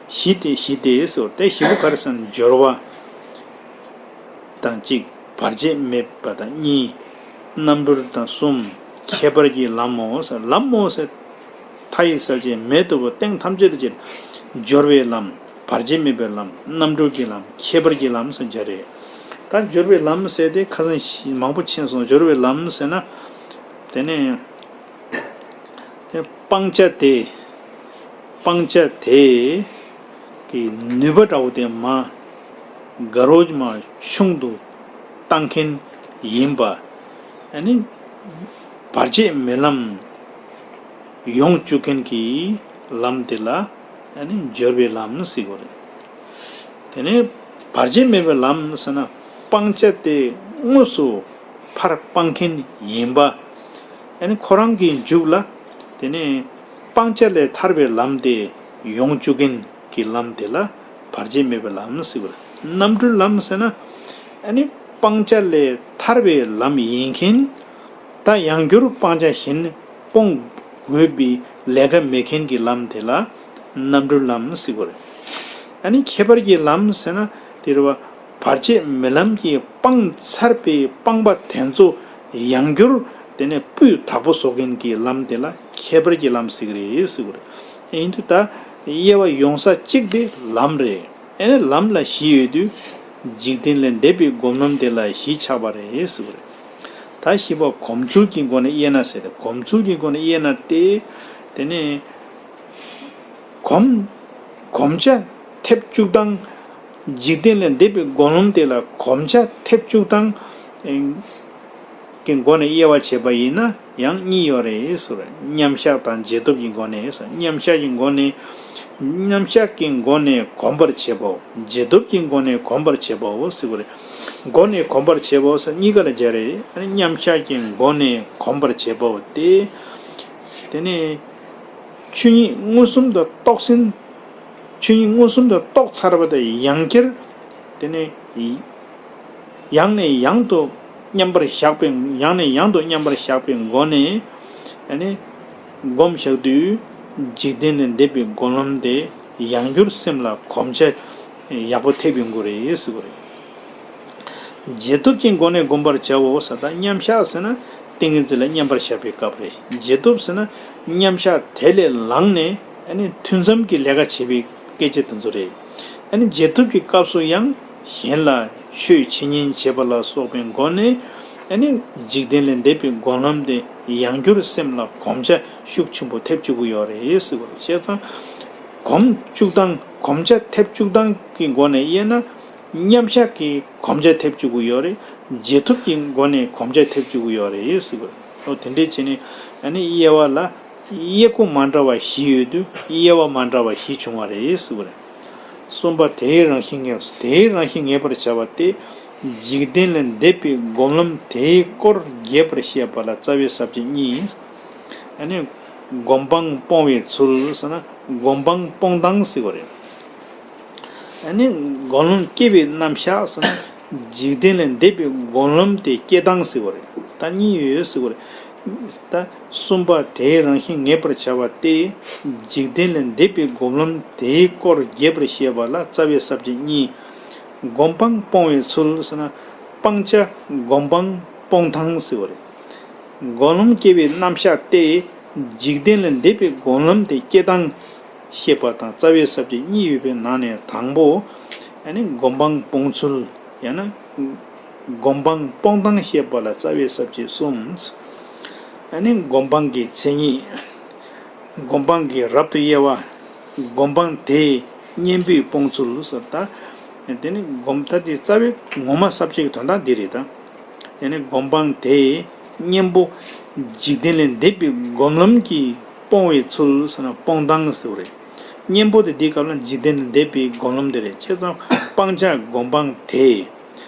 བཞི་སྟེ། བཞི་སྟེ་ཟེར་བ་དེ། བཞི་པོ་ག་རེ་ཟེར་ན། སྦྱོར་བ་དང་གཅིག་བར་ཆད་མེད་པ་དང་གཉིས། རྣམ་གྲོལ་དང་གསུམ། ཁྱད་པར་གྱི་ལམ་མོ་ཟེར། ལམ་མོ་ཟེར། མཐའ་ཡས་གསལ་བྱེད་མེ་ལྟ་བུ་སྟེང་ཐམས་ཅད་དུ་སྦྱར། སྦྱོར་བའི་ལམ། བར་ཆད་མེད་པའི་ལམ། རྣམ་གྲོལ་གྱི་ལམ། ཁྱད་པར་གྱི་ལམ་ཟེར་བྱ་རེད། ད་སྦྱོར་བའི་ལམ་ཟེར་དེ་ཁ་སང་མང་པོ་ཕྱིན་སོང་། སྦྱོར་བའི་ལམ་ཟེར་ན། དེ་ནས། དེ་སྤང་བྱ་དེ། སྤང་བྱ་དེ། ནུས་པ་འདྲ་བོ་དེ་མ་དགའ་རོགས་མ་ཆུང་དུ་བཏང་མཁན་ཡིན་པ། ཨ་ནི་བར་ཆད་མེད་ལམ་ཡོང་བཅུག་མཁན་གྱི་ལམ་དེ་ལ་ཨ་ནི་སྦྱོར་བའི་ལམ་ཟེར་གྱི་ཡོད་རེད། དེ་ནས་བར་ཆད་མེད་པའི་ལམ་ཟེར་ན་སྤང་བྱ་དེ་དངོས་སུ་ཕར་སྤང་མཁན་ཡིན་པ། ཨ་ནི་ཁོ་རང་གི་མཇུག་ལ་དེ་ནས་སྤང་བྱ་ལས་ཐར་བའི་ལམ་དེ་ཡོང་བཅུག་མཁན་གྱི་ལམ་དེ་ལ་བར་ཆད་མེད་པའི་ལམ་ཟེར་བ་རེད། རྣམ་གྲོལ་ལམ་ཟེར་ན་ཨ་ནི་སྤང་བྱ་ལས་ཐར་བའི་ལམ་ཡིན་མཁན། ད་ཡང་བསྐྱར་སྤང་བྱ་གཞན་སྤོང་དགོས་པའི་ལས་ཀ་མེད་མཁན་གྱི་ལམ་དེ་ལ་རྣམ་གྲོལ་ལམ་ཟེར་བ་རེད། ཨ་ནི་ཁྱད་པར་གྱི་ལམ་ཟེར་ན་དེ་རེད་བ། བར་ཆད་མེད་ལམ་གྱིས་སྤངས་ཚར་བའི་སྤངས་པ་དེ་ཚོ་ཡང་བསྐྱར་དེ་ནས་སྤུས་དག་པོ་བཟོ་མཁན་གྱི་ལམ་དེ་ལ་ཁྱད་པར་གྱི་ལམ་ཟེར་གྱི་རེད་ཟེར་གྱི་རེད། ཡིན་དུས་ད་དབྱེ་བ་ཡོང་ས་གཅིག་དེ་ལམ་རེད། ཨ་ནི་ལམ་ལ་བཞི་ཡོད་དུས་འཇིག་རྟེན་ལས་འདས་པའི་སྒོམ་ལམ་དེ་ལ་བཞི་ཆགས་པ་རེད་ཟེར་གྱི་རེད། ད་བཞི་པ་སྒོམ་ཚུལ་གྱི་སྒོ་ནས་དབྱེ་ན་ཟེར་ཏེ་སྒོམ་ཚུལ་གྱི་སྒོ་ནས་དབྱེ་ན་སྟེ། དེ་ནས་གོམས། གོམས་ཆ་ཐེབས་བཅུག་སྟངས། འཇིག་རྟེན་ལས་འདས་པའི་སྒོམ་ལམ་དེ་ལ་གོམས་ཆ་ཐེབས་བཅུག་སྟངས་ཀྱི་སྒོ་ནས་དབྱེ་བ་བྱས་པ་ཡིན་ན་ཡང་གཉིས་ཡོད་རེད་ཟེར། མཉམ་གཞག་དང་རྗེས་ཐོབ་ཀྱི་སྒོ་ནས་ཟེར། མཉམ་གཞག་གི་སྒོ་ནས། མཉམ་གཞག་གི་སྒོ་ནས་གོམས་པར་བྱེད་པའོ། རྗེས་ཐོབ་ཀྱི་སྒོ་ནས་གོམས་པར་བྱེད་པའོ་ཟེར་གྱི་རེད། སྒོ་ནས་གོམས་པར་བྱེད་པའོ་ཟེར་གཉིས་ཀ་ལ་སྦྱར་རེད། མཉམ་གཞག་གི་སྒོ་ནས་གོམས་པར་བྱེད་པའོ་སྟེ། དེ་ནས་ཆོས་ཉིད་མངོན་སུམ་དུ་རྟོགས་ཟིན། ཆོས་ཉིད་མངོན་སུམ་དུ་རྟོགས་ཚར་བ་དང་ཡང་བསྐྱར། དེ་ནས་ཡང་ནས་ཡང་དུ་མཉམ་པར་བཞག་པའི། ཡང་ནས་ཡང་དུ་མཉམ་པར་བཞག་པའི་སྒོ་ནས་ཨ་ནི་སྒོམ་བཞག་དུས་འཇིག་རྟེན་ལས་འདས་པའི་སྒོམ་ལམ་དེ་ཡང་བསྐྱར་སེམས་ལ་གོམས་ཆ་ཡག་པོ་ཐེབས་ཡོང་གི་རེད་ཟེར་གྱི་རེད། རྗེས་ཐོབ་ཀྱི་སྒོ་ནས་བསྒོམ་པར་བྱའོ་ཟེར། ད་མཉམ་གཞག་ཟེར་ན་ཏིང་ངེ་འཛིན་ལ་མཉམ་པར་བཞག་པའི་སྐབས་རེད། རྗེས་ཐོབ་ཟེར་ན་མཉམ་གཞག་དེ་ལས་ལངས་ནས་ཨ་ནི་ཐུན་མཚམས་ཀྱི་ལས་ཀ་བྱེད་པའི་སྐད་ཆ་དེ་ཚོ་རེད། ཨ་ནི་རྗེས་ཐོབ་ཀྱི་སྐབས་སུ་ཡང་གཞན་ལ་ཆོས་འཆད་ཉན་བྱེད་པ་ལ་སོགས་པའི་སྒོ་ནས་ཨ་ནི་འཇིག་རྟེན་ལས་འདས་པའི་སྒོམ་ལམ་དེ་ཡང་བསྐྱར་སེམས་ལ་གོམས་ཆ་ཤུགས་ཆེན་པོ་ཐེབས་བཅུག་གི་ཡོད་རེད་ཟེར་བ་རེད། བྱས་ཙང་གོམས་བཅུག་སྟངས། གོམས་ཆ་ཐེབས་བཅུག་སྟངས་ཀྱི་སྒོ་ནས་དབྱེ་ན། མཉམ་གཞག་གི་གོམས་ཆ་ཐེབས་བཅུག་གི་ཡོད་རེད། རྗེས་ཐོབ་ཀྱི་སྒོ་ནས་གོམས་ཆ་ཐེབས་བཅུག་གི་ཡོད་རེད་ཟེར་བ་རེད། ཨོ་དེ་འདྲས་བྱས་ནས་ཨ་ནི་དབྱེ་བ་ལ་དབྱེ་སྒོ་མ་འདྲ་བ་བཞི་ཡོད་དུས་དབྱེ་བ་མ་འདྲ་བ་བཞི་བྱུང་བ་རེད་ཟེར་བ་རེད། གསུམ་པ་དེའི་རང་བཞིན་ངེས། དེའི་རང་བཞིན་ངེས་པར་བྱ་བ་སྟེ། འཇིག་རྟེན་ལས་འདས་པའི་སྒོམ་ལམ་དེའི་སྐོར་རྒྱས་པར་བཤད་པ་ལ་རྩ་བའི་ས་བཅད་གཉིས། ཨ་ནི་སྒོམ་སྤང་སྤོང་བའི་ཚུལ་ཟེར་ན་སྒོམ་སྤང་སྤོང་སྟངས་ཟེར་བ་རེད། ཨ་ནི་སྒོམ་ལམ་སྐྱེ་བའི་རྣམ་གཞག་ཟེར་ན་འཇིག་རྟེན་ལས་འདས་པའི་སྒོམ་ལམ་དེ་སྐྱེ་སྟངས་ཟེར་བ་རེད། ད་གཉིས་ཡོད་ཟེར་བ་རེད། ད་གསུམ་པ་དེའི་རང་བཞིན་ངེས་པར་བྱ་བ་སྟེ། འཇིག་རྟེན་ལས་འདས་པའི་སྒོམ་ལམ་དེའི་སྐོར་རྒྱས་པར་བཤད་པ་ལ་རྩ་བའི་ས་བཅད་གཉིས། སྒོམ་སྤང་སྤོང་བའི་ཚུལ་ཟེར་ན་སྤང་བྱ་སྒོམ་སྤང་སྤོང་སྟངས་ཟེར་བ་རེད། སྒོམ་ལམ་སྐྱེ་བའི་རྣམ་གཞག་སྟེ། འཇིག་རྟེན་ལས་འདས་པའི་སྒོམ་ལམ་དེ་སྐྱེ་སྟངས་བཤད་པ་དང་རྩ་བའི་ས་བཅད་གཉིས་ཡོད་པའི་ནང་ནས་དང་པོ། ཨ་ནི་སྒོམ་སྤང་སྤོང་ཚུལ། ཡང་ན་སྒོམ་སྤང་སྤོང་སྟངས་བཤད་པ་ལ་རྩ་བའི་ས་བཅད་གསུམ། ཨ་ནི་སྒོམ་སྤང་གི་མཚན་ཉིད། སྒོམ་སྤང་གི་རབ་ཏུ་དབྱེ་བ། སྒོམ་སྤང་དེའི་གཉེན་པོས་སྤོང་ཚུལ་ཟེར། ད་དེ་ནི་སྒོམ། ད་དེ་རྩ་བའི་ངོ་མ་ས་བཅད་ཀྱི་དོན་དག་འདི་རེད་ད། དེ་ནི་སྒོམ་སྤང་དེའི་གཉེན་པོ། འཇིག་རྟེན་ལས་འདས་པའི་སྒོམ་ལམ་གྱི་སྤོང་བའི་ཚུལ་ཟེར་ན་སྤོང་སྟངས་ཟེར་བ་རེད། གཉེན་པོ་དེ་འདིའི་སྐབས་ལ་འཇིག་རྟེན་ལས་འདས་པའི་སྒོམ་ལམ་དེ་རེད། བྱས་ཙང་སྤང་བྱ་སྒོམ་སྤང་དེ།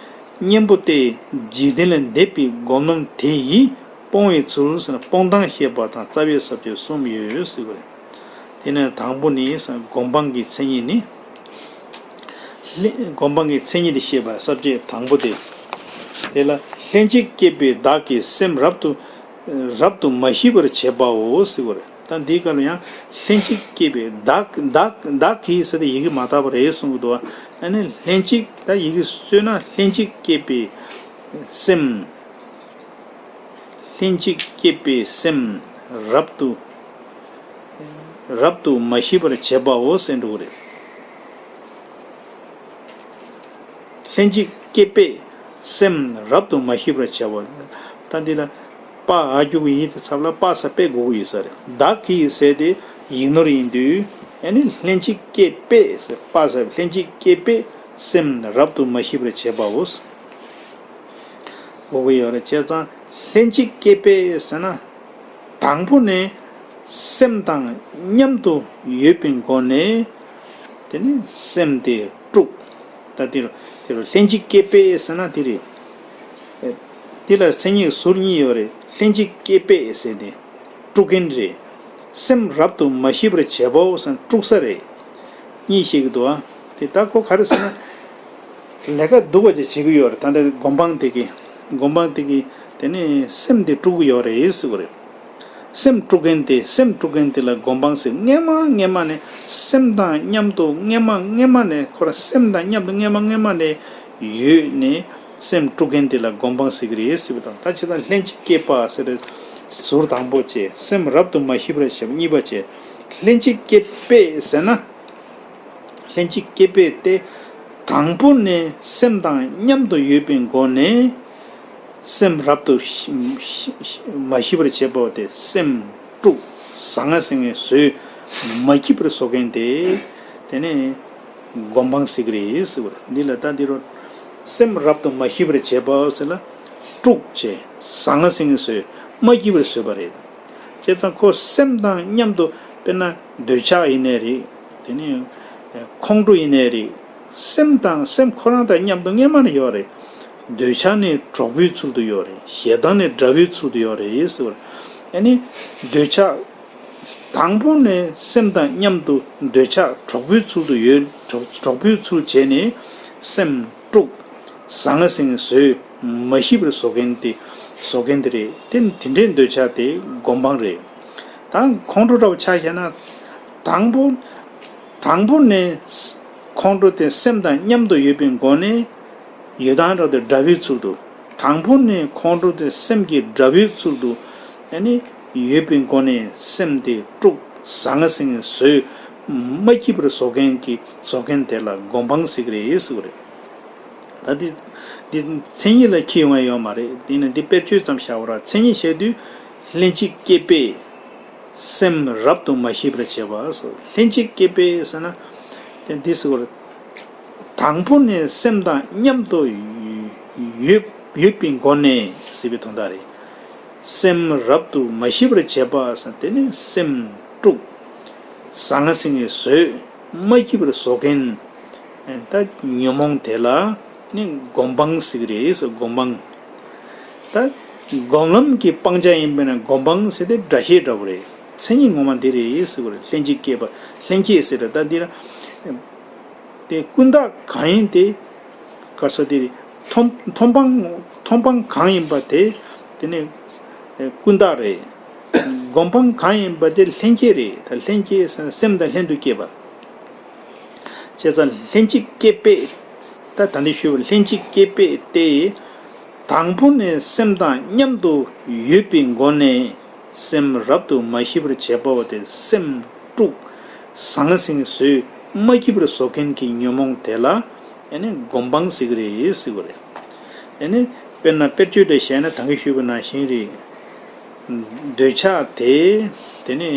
གཉེན་པོ་སྟེ། འཇིག་རྟེན་ལས་འདས་པའི་སྒོམ་ལམ་དེ་ཡིས་སྤོང་བའི་ཚུལ་ཟེར་ན་སྤོང་སྟངས་བཤད་པ་དང་རྩ་བའི་ས་བཅད་གསུམ་ཡོད་ཟེར་བ་རེད། དེ་ནས་དང་པོ་ནི་སྒོམ་སྤང་གི་མཚན་ཉིད་ནི། ལྷན། སྒོམ་སྤང་གི་མཚན་ཉིད་དེ་བཤད་པ་ས་བཅད་དང་པོ་དེ། དེ་ལ་ལྷན་ཅིག་སྐྱེས་པའི་བདག་གི་སེམས་རབ་ཏུ། རབ་ཏུ་མ་ཞི་བར་བྱེད་པའོ་ཟེར་བ་རེད། ད་འདིའི་སྐབས་ལ་ཡང་ལྷན་ཅིག་སྐྱེས་པའི་བདག། བདག། བདག་གིས་ཟེར་ཏེ་ཡི་གེ་མ་དག་པ་རེད་གསུང་གི་འདུག་ཨ་ནི་ལྷན་ཅིག་ད་ཡི་གེ་བཟོས་ན་ལྷན་ཅིག་སྐྱེས་པའི་སེམས། ལྷན་ཅིག་སྐྱེས་པའི་སེམས་རབ་ཏུ། རབ་ཏུ་མ་ཞི་བར་བྱེད་པའོ་ཟེར་འགྲོ་གི་རེད། ལྷན་ཅིག་སྐྱེས་པའི་སེམས་རབ་ཏུ་མ་ཞི་བར་བྱེད་པ། ད་འདི་ལ་པ་འ་འགྱུར་གྱི་ཡི་དེ་ཚབ་ལ་པ་ས་པས་དགོས་ཀྱི་ཡོད་ས་རེད། བདག་གིས་ཟེར་ཏེ་ཡིག་ནོར་ཡིན་དུས། ཨ་ནི་ལྷན་ཅིག་སྐྱེས་པས་ཟེར། པ་ཟེར། ལྷན་ཅིག་སྐྱེས་པས་སེམས་རབ་ཏུ་མ་ཞི་བར་བྱེད་པའོ། གོ་གི་ཡོད་རེད། བྱས་ཙང་ལྷན་ཅིག་སྐྱེས་པས་ཟེར་ན། དང་པོ་ནས་སེམས་དང་མཉམ་དུ་ཡོད་པའི་སྒོ་ནས་དེ་ནི་སེམས་དེ་དཀྲུགས། ད་དེ་རུ་དེ་རུ་ལྷན་ཅིག་སྐྱེས་པས་ཟེར་ན་དེ་རེད། དེ་ལ་མཚན་ཉིད་ཟུར་གཉིས་ཡོད་རེད། ལྷན་ཅིག་སྐྱེས་པས་ཟེར་དེ་དཀྲུག་མཁན་རེད། སེམས་རབ་ཏུ་མ་ཞི་བར་བྱེད་པའོ་ཟེར་ན་དཀྲུག་ས་རེད། གཉིས་བཤད་ཀྱི་འདུག་ཨ། དེ་ད་ཁོ་ག་རེ་ཟེར་ན། ལས་ཀ་སྡུག་པ་ཅིག་བྱེད་ཀྱི་ཡོད་རེད། ད་ལྟ་སྒོམ་སྤང་དེ་གི་སྒོམ་སྤང་དེ་གི་དེ་ནི་སེམས་དེ་དཀྲུག་གི་ཡོད་རེད་ཟེར་བ་རེད། སེམས་དཀྲུག་མཁན་དེ་སེམས་དཀྲུག་མཁན་དེ་ལ་སྒོམ་སྤང་ཟེར། སྔན་མ་སྔན་མ་ནས་སེམས་དང་མཉམ་དུ་སྔན་མ་སྔན་མ་ནས་ཁོ་རང་སེམས་དང་མཉམ་དུ་སྔན་མ་སྔན་མ་ནས་ཡོད་ནས་སེམས་དཀྲུག་མཁན་དེ་ལ་སྒོམ་སྤང་ཟེར་གི་རེད་ཟེར་བ་དང་། ད་ཇི་ལྟར་ལྷན་ཅིག་སྐྱེས་པ་ཟེར་ཟུར་དང་པོ་བྱས། སེམས་རབ་ཏུ་མ་ཞི་བར་བྱེད་པ་གཉིས་པ་བྱས། ལྷན་ཅིག་སྐྱེས་པས་ཟེར་ན། ལྷན་ཅིག་སྐྱེས་པས་ཏེ། དང་པོ་ནས་སེམས་དང་མཉམ་དུ་ཡོད་པའི་སྒོ་ནས་སེམས་རབ་ཏུ་ཞི་ཞི་ཞི་མ་ཞི་བར་བྱེད་པ་སྟེ། སེམས་དཀྲུགས། ཟང་ངེ་ཟིང་ངེ་བཟོས། མ་སྐྱིད་པར་བཟོ་མཁན་དེ་དེ་ནས་སྒོམ་སྤང་ཟེར་གི་རེད་ཟེར་བ་རེད། འདི་ལ་ད་འདི་རུ་སེམས་རབ་ཏུ་མ་ཞི་བར་བྱེད་པ་ཟེར་ལ། དཀྲུགས་བྱས། ཟང་ངེ་ཟིང་ངེ་བཟོས། མ་སྐྱིད་པར་བཟོས་པ་རེད། བྱས་ཙང་ཁོ་སེམས་དང་མཉམ་དུ། དཔེར་ན་འདོད་ཆགས་ཡིན་ནའི་རེད། དེ་ནས་ཁོང་ཁྲོ་ཡིན་ནའི་རེད། སེམས་དང་སེམས་ཁོ་རང་དང་མཉམ་དུ་སྔན་མ་ནས་ཡོད་རེད། འདོད་ཆགས་ནི་གྲོགས་པོའི་ཚུལ་དུ་ཡོད་རེད། ཞེ་སྡང་ནི་དགྲ་བོའི་ཚུལ་དུ་ཡོད་རེད་ཟེར་བ་རེད། ཨ་ནི་འདོད་ཆགས། དང་པོ་ནས་སེམས་དང་མཉམ་དུ་འདོད་ཆགས་གྲོགས་པོའི་ཚུལ་དུ་ཡོད། གྲོགས་གྲོགས་པོའི་ཚུལ་བྱས་ནས་སེམས་དཀྲུགས། ཟང་ངེ་ཟིང་ངེ་བཟོས། མ་ཞི་བར་བཟོ་མཁན་དེ་བཟོ་མཁན་དེ་རེད། དེ་དེ་འདྲའི་འདོད་ཆགས་དེ་སྒོམ་སྤང་རེད། ད་ཁོང་ཁྲོ་འདྲ་བོ་ཆ་བཞག་ན། དང་པོ། དང་པོ་ནས་ཁོང་ཁྲོ་དེ་སེམས་དང་མཉམ་དུ་ཡོད་པའི་སྒོ་ནས་ཡོད་དང་འདྲ་བའི་དགྲ་བོའི་ཚུལ་དུ། དང་པོ་ནས་ཁོང་ཁྲོ་དེ་སེམས་ཀྱི་དགྲ་བོའི་ཚུལ་དུ་ཨ་ནི་ཡོད་པའི་སྒོ་ནས་སེམས་དེ་དཀྲུགས། ཟང་ངེ་ཟིང་ངེ་བཟོས། མ་སྐྱིད་པར་བཟོ་མཁན་གྱི་བཟོ་མཁན་དེ་ལ་སྒོམ་སྤང་ཟེར་གི་རེད་ཟེར་བ་རེད། ད་འདི་འདི་མཚན་ཉིད་ལ་འཁྱེར་ཡོང་ཡ་ཡོད་མ་རེད། དེ་ནི་འདི་དཔེར་བརྗོད་ཙམ་བཞག་པ་ར། མཚན་ཉིད་བཤད་དུས་ལྷན་ཅིག་སྐྱེས་པས་སེམས་རབ་ཏུ་མ་ཞི་བར་བྱེད་པ་སོགས། ལྷན་ཅིག་སྐྱེས་པས་ཟེར་ན་དེ་འདི་ཟེར་བར། དང་པོ་ནས་སེམས་དང་མཉམ་དུ་ཡོད་ཡོད་པའི་སྒོ་ནས་ཟེར་བའི་དོན་དག་རེད། སེམས་རབ་ཏུ་མ་ཞི་བར་བྱེད་པ་ཟེར་དེ་ནི་སེམས་དཀྲུགས། ཟང་ངེ་ཟིང་ངེ་བཟོས། མ་སྐྱིད་པར་བཟོ་མཁན། ད་ཉོན་མོངས་དེ་ལ་ནི་སྒོམ་སྤང་ཟེར་གི་རེད་ཟེར། སྒོམ་སྤང་། ད་སྒོམ་ལམ་གྱི་སྤང་བྱ་ཡིན་པས་ན་སྒོམ་སྤང་ཟེར་དེ་སྒྲ་བཤད་འདྲ་བོ་རེད། མཚན་ཉིད་ངོ་མ་འདི་རེད་ཟེར་གི་རེད། ལྷན་ཅིག་སྐྱེས་པ། ལྷན་སྐྱེས་ཟེར་ར། ད་འདི་ལ་དེ་ཀུན་བརྟགས་གང་ཡིན་ཏེ། ག་ས་དེ་མཐོང་མཐོང་སྤང་མཐོང་སྤང་གང་ཡིན་པ་དེ། དེ་ནི་ཀུན་བརྟགས་རེད། སྒོམ་སྤང་གང་ཡིན་པ་དེ་ལྷན་སྐྱེས་རེད། ད་ལྷན་སྐྱེས་ཟེར་ན་སེམས་དང་ལྷན་དུ་སྐྱེས་པ། བྱས་ཙང་ལྷན་ཅིག་སྐྱེས་པས། ད་ད་འདི་ཞུས་པ་ལྷན་ཅིག་སྐྱེས་པས་ཏེ། དང་པོ་ནས་སེམས་དང་མཉམ་དུ་ཡོད་པའི་སྒོ་ནས་སེམས་རབ་ཏུ་མ་ཞི་བར་བྱེད་པ་སྟེ། སེམས་དཀྲུགས། ཟང་ཟིང་བཟོས། མ་སྐྱིད་པར་བཟོ་མཁན་གྱི་ཉོན་མོངས་དེ་ལ་ཨ་ནི་སྒོམ་སྤང་ཟེར་གི་རེད་ཟེར་གི་རེད། ཨ་ནི་དཔེར་ན་དཔེར་བརྗོད་དེ་བཤད་ན་ད་གིན་ཞུས་པ་ནང་བཞིན་རེད། འདོད་ཆགས་དེ་དེ་ནི་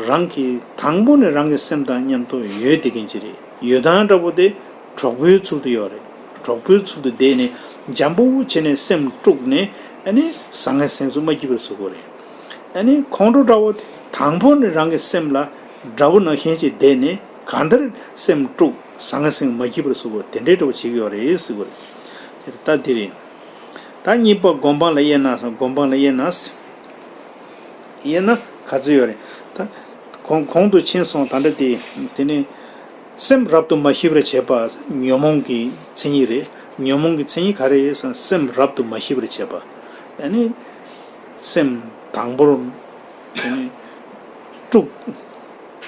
རང་གི་དང་པོ་ནས་རང་གི་སེམས་དང་མཉམ་དུ་ཡོད་བསྡད་མཁན་ཅིག་རེད། ཡོད་དང་འདྲ་པོ་དེ་གྲོགས་པོའི་ཚུལ་དུ་ཡོད་རེད། གྲོགས་པོའི་ཚུལ་དུ་བསྡད་ནས་འཇམ་པོ་བྱས་ནས་སེམས་དཀྲུགས་ནས་ཨ་ནི་ཟང་ངེ་ཟིང་ངེ་མ་སྐྱིད་པར་བཟོ་གི་རེད། ཨ་ནི་ཁོང་ཁྲོ་འདྲ་པོ་དེ་དང་པོ་ནས་རང་གི་སེམས་ལ་དགྲ་བོ་ནང་བཞིན་ཅིག་བསྡད་ནས་གང་ལྟར་སེམས་དཀྲུགས། ཟང་ངེ་ཟིང་ངེ་མ་སྐྱིད་པར་བཟོ་གི་རེད། དེ་འདྲའི་འདྲ་པོ་བྱེད་ཀྱི་ཡོད་རེད་ཟེར་གི་རེད། ད་དེ་རེད། ད་གཉིས་པ་སྒོམ་སྤང་ལ་དབྱེ་ན་ཟེར། སྒོམ་སྤང་ལ་དབྱེ་ན་ཟེར། དབྱེ་ན་ག་ཚོད་ཡོད་རེད། ད་གོང་གོང་དུ་ཕྱིན་སོང་། ད་ལྟ་དེ་དེ་ནི་སེམས་རབ་ཏུ་མ་ཞི་བར་བྱེད་པ་ཉོན་མོངས་ཀྱི་མཚན་ཉིད་རེད། ཉོན་མོངས་ཀྱི་མཚན་ཉིད་ག་རེ་ཟེར་ན་སེམས་རབ་ཏུ་མ་ཞི་བར་བྱེད་པ། ཨ་ནི་སེམས་དང་པོར་དེ་ནི་དཀྲུགས།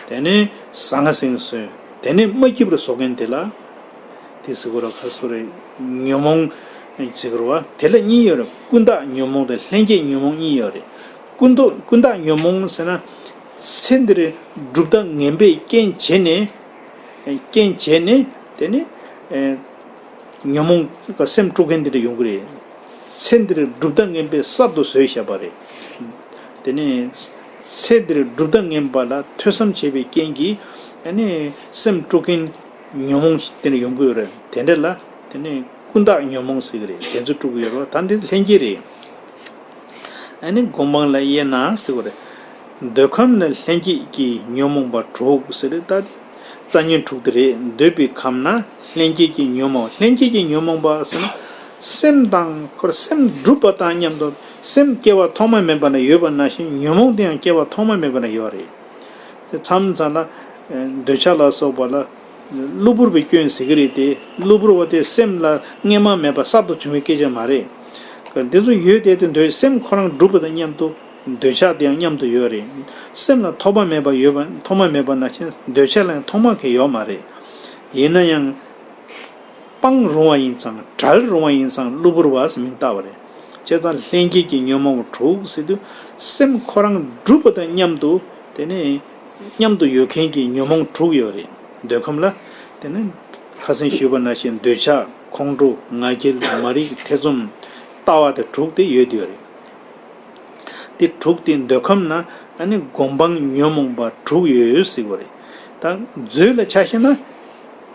དེ་ནས་ཟང་ངེ་ཟིང་ངེ་བཟོས། དེ་ནས་མ་སྐྱིད་པར་བཟོ་མཁན་དེ་ལ། དེ་ཟེར་གི་རེད། ག་ཟེར་རེད། ཉོན་མོངས་ཟེར་གི་རེད་བ། དེ་ལ་གཉིས་ཡོད་རེད། ཀུན་བརྟགས་ཉོན་མོངས་དང་ལྷན་སྐྱེས་ཉོན་མོངས་གཉིས་ཡོད་རེད། ཀུན་བརྟགས་ཀུན་བརྟགས་ཉོན་མོངས་ཟེར་ན། ཚེ་འདིར་གྲུབ་མཐའ་ངན་པས་རྐྱེན་བྱས་ནས། རྐྱེན་བྱས་ནས་དེ་ནི། ཉོན་མོངས་ཀྱི་སེམས་དཀྲུག་མཁན་འདི་འདྲ་ཡོང་གི་རེད། ཚེ་འདིར་གྲུབ་མཐའ་ངན་པས་གསར་དུ་བཟོས་བཞག་པ་རེད། དེ་ནས་ ཚེ་འདིར་སྒྲུབ་ད་ངན་པ་ལ་ཐོས་བསམ་བྱེད་པའི་རྐྱེན་གྱིས་ཨ་ནི་སེམས་དཀྲུག་མཁན་ཉོན་མོངས་དེ་འདྲ་ཡོང་གི་ཡོད་རེད། དེ་འདྲ་ལ་དེ་ནི་ཀུན་བརྟགས་ཉོན་མོངས་ཟེར་གི་རེད། དེ་ཚོ་དཀྲུག་གི་ཡོད་རེད་བ། ད་འདི་ལྷན་སྐྱེས་རེད། ཨ་ནི་སྒོམ་སྤང་ལ་དབྱེ་ན་ཟེར་གི་རེད། འདོད་ཁམས་ལ་ལྷན་སྐྱེས་ཀྱི་ཉོན་མོངས་པ་དྲུག་ཟེར་རེད། ད་རྩ་ཉོན་དྲུག་དེ་རེད། འདོད་པའི་ཁམས་ན་ལྷན་སྐྱེས་ཀྱི་ཉོན་མོངས། ལྷན་སྐྱེས་ཀྱི་ཉོན་མོངས་པ་ཟེར་ན་སེམས་དང་ཁོར་སེམས་སྒྲུབ་པ་དང་མཉམ་དུ་སེམས་སྐྱེ་བ་ཐོག་མ་མེད་པ་ན་ཡོད་པ་ནང་བཞིན་ཉོན་མོངས་དེ་ཡང་སྐྱེ་བ་ཐོག་མ་མེད་པ་ན་ཡོད་རེད། དེ་མཚམས་མཚམས་ལ་འདོད་ཆགས་ལ་སོགས་པ་ལ་གློ་བུར་བའི་སྐྱོན་ཟེར་གི་རེད་དེ། གློ་བུར་བ་དེ་སེམས་ལ་སྔོན་མ་མེད་པ་གསར་དུ་བྱུང་བའི་སྐད་ཆ་མ་རེད། འདི་ཚོ་ཡོད་དེ་དེ་འདོད་སེམས་ཁོ་རང་སྒྲུབ་པ་དང་མཉམ་དུ་འདོད་ཆགས་དེ་ཡང་མཉམ་དུ་ཡོད་རེད། སེམས་ལ་ཐོག་མ་མེད་པ་ཡོད་པ་ཐོག་མ་མེད་པ་ནང་བཞིན་འདོད་ཆགས་ལ་ཡང་ཐོག་མ་གང་ཡོད་མ་རེད། ཡིན་ན་ཡང་སྤང་རུང་བ་ཡིན་ཙང་བྲལ་རུང་བ་ཡིན་ཙང་གློ་བུར་བ་ཟེར་མིང་བཏགས་པ་རེད། བྱས་ཙང་ལྷན་སྐྱེས་ཀྱི་ཉོན་མོངས་དྲུག་ཟེར་དུས་སེམས་ཁོ་རང་སྒྲུབ་པ་དང་མཉམ་དུ་དེ་ནས་མཉམ་དུ་ཡོད་མཁན་གྱི་ཉོན་མོངས་དྲུག་ཡོད་རེད། འདོད་ཁམས་ལ་དེ་ནས་ཁ་སང་ཞུས་པ་ནང་བཞིན་འདོད་ཆགས། ཁོང་ཁྲོ། ང་རྒྱལ། མ་རིག་ཐེ་ཚོམ། ལྟ་བ་དེ་དྲུག་དེ་ཡོད་ཡོད་རེད། དེ་དྲུག་དེ་འདོད་ཁམས་ན་ཨ་ནི་སྒོམ་སྤང་ཉོན་མོངས་པ་དྲུག་ཡོད་ཟེར་གྱི་རེད། ད་མཛོད་ལ་ཆ་བཞག་ན།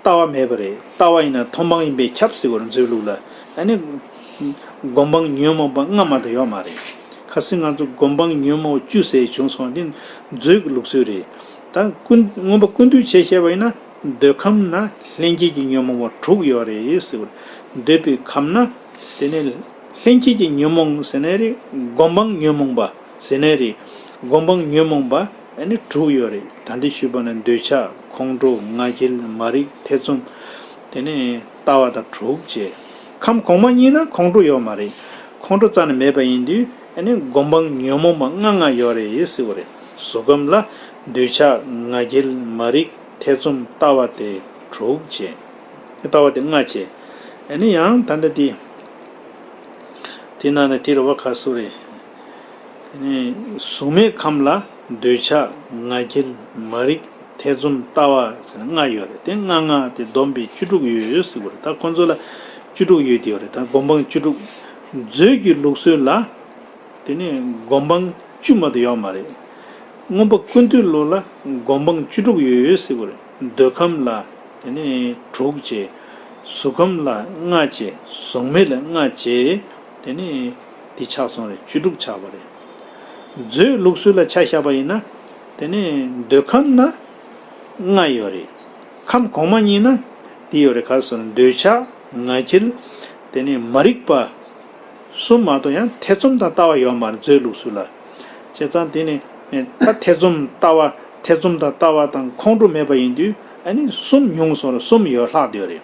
ལྟ་བ་མེད་པ་རེད། ལྟ་བ་ཡིན་ན་མཐོང་སྤང་ཡིན་པས་ཁྱབ་ཟེར་གྱི་རེད་མཛོད་ལུགས་ལ། ཨ་ནི་སྒོམ་སྤང་ཉོན་མོངས་པ་ལྔ་མ་གཏོགས་ཡོད་མ་རེད། ཁ་སང་ང་ཚོ་སྒོམ་སྤང་ཉོན་མོངས་བཅུ་ཟེར་བྱུང་སོང་། འདི་མཛོད་ཀྱི་ལུགས་སྲོལ་རེད། ད་ཀུན་མངོན་པ་ཀུན་བཏུས་བྱས་བཤད་པ་ཡིན་ན། འདོད་ཁམས་ན་ལྷན་སྐྱེས་ཀྱི་ཉོན་མོངས་པ་དྲུག་ཡོད་རེད་ཟེར་བ། འདོད་པའི་ཁམས་ན་དེ་ནས་ལྷན་སྐྱེས་ཀྱི་ཉོན་མོངས་ཟེར་ནའི་རེད། སྒོམ་སྤང་ཉོན་མོངས་པ་ཟེར་ནའི་རེད། སྒོམ་སྤང་ཉོན་མོངས་པ་ཨ་ནི་དྲུག་ཡོད་རེད། ད་འདི་ཞུས་པ་ན་འདོད་ཆགས། ཁོང་ཁྲོ། ང་རྒྱལ། མ་རིག་ཐེ་ཚོམ། དེ་ནས་ལྟ་བ་དང་དྲུག་བཅས། ཁམས་གོང་མ་གཉིས་ན་ཁོང་ཁྲོ་ཡོད་མ་རེད། ཁོང་ཁྲོ་རྩ་ནས་མེད་པ་ཡིན་དུས་ཨ་ནི་སྒོམ་སྤང་ཉོན་མོངས་པ་ལྔ་ལྔ་ཡོད་རེད་ཟེར་བ་རེད། གཟུགས་ཁམས་ལ་འདོད་ཆགས། ང་རྒྱལ། མ་རིག་ཐེ་ཚོམ། ལྟ་བ་དེ་དྲུག་བྱས། ལྟ་བ་དེ་ལྔ་བྱས། ཨ་ནི་ཡང་ད་ལྟ་དེ། དེ་ནང་ནས་དེ་རེད་བ། ཁ་སུ་རེད། ཨ་ནི་གཟུགས་མེད་ཁམས་ལ་འདོད་ཆགས། ང་རྒྱལ། མ་རིག་ཐེ་ཚོམ། ལྟ་བ་ཟེར་ན་ལྔ་ཡོད་རེད། དེ་ལྔ་ལྔ་དེ་བསྡོམས་པས་བཅུ་དྲུག་ཡོད་ཟེར་བ་རེད། ད་ཁོང་ཚོ་ལ་བཅུ་དྲུག་ཡོད་དེ་ཡོད་རེད། ད་སྒོམ་སྤང་བཅུ་དྲུག་མཛོད་ཀྱི་ལུགས་སྲོལ་ལ། དེ་ནས་སྒོམ་སྤང་བཅུ་མ་གཏོགས་ཡོད་མ་རེད། མངོན་པ་ཀུན་བཏུས་ལུགས་ལ་སྒོམ་སྤང་བཅུ་དྲུག་ཡོད་ཟེར་བ་རེད། འདོད་ཁམས་ལ་དེ་ནས་དྲུག་བྱས། གཟུགས་ཁམས་ལ་ལྔ་བྱས། གཟུགས་མེད་ལ་ལྔ་བྱས། དེ་ནས་དེ་ཆགས་སོང་རེད། བཅུ་དྲུག་ཆགས་པ་རེད། མཛོད་ལུགས་སྲོལ་ལ་ཆ་བཞག་པ་ཡིན་ན། དེ་ནས་འདོད་ཁམས་ན་ལྔ་ཡོད་རེད། ཁམས་གོང་མ་གཉིས་ན་དེ་ཡོད་རེད། ག་རེ་ཟེར་ན་འདོད་ཆགས། ང་རྒྱལ། དེ་ནས་མ་རིག་པ། གསུམ་མ་གཏོགས་ཡང་ཐེ་ཚོམ་དང་ལྟ་བ་ཡོད་མ་རེད་མཛོད་ལུགས་སྲོལ་ལ། བྱས་ཙང་དེ་ནི་ད་ཐེ་ཚོམ་ལྟ་བ། ཐེ་ཚོམ་དང་ལྟ་བ་དང་ཁོང་ཁྲོ་མེད་པ་ཡིན་དུས་ཨ་ནི་གསུམ་ཉུང་སོང་རེད། གསུམ་ཡོད་ལྷག་བསྡད་ཡོད་རེད།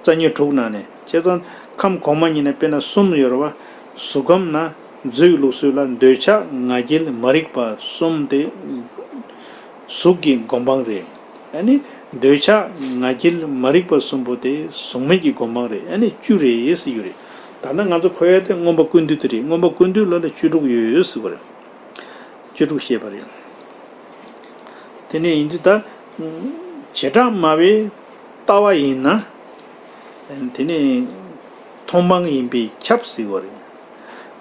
རྩ་ཉོན་དྲུག་ནང་ནས། བྱས་ཙང་ཁམས་གོང་མ་གཉིས་ནས་དཔེར་ན་གསུམ་ཡོད་རེད་བ། གཟུགས་ཁམས་ན་མཛོད་ལུགས་སྲོལ་ལ་འདོད་ཆགས། ང་རྒྱལ། མ་རིག་པ་གསུམ་དེ་གཟུགས་ཀྱི་སྒོམ་སྤང་རེད། ཨ་ནི་འདོད་ཆགས། ང་རྒྱལ། མ་རིག་པ་གསུམ་པོ་དེ་གཟུགས་མེད་ཀྱི་སྒོམ་སྤང་རེད། ཨ་ནི་བཅུ་རེད་ཟེར་རྒྱུ་རེད། ད་ལྟ་ང་ཚོ་གོ་ཡ་དེ་མངོན་པ་ཀུན་བཏུས་དེ་རེད། མངོན་པ་ཀུན་བཏུས་ལ་ལ་བཅུ་དྲུག་ཡོད་ཟེར་བ་རེད། བཅུ་དྲུག་བཤད་པ་རེད། དེ་ནས་ཡིན་དུས་ད་བྱེ་བྲག་སྨྲ་བའི་ལྟ་བ་ཡིན་ན། དེ་ནས་མཐོང་སྤང་ཡིན་པས་ཁྱབ་ཟེར་བ་རེད།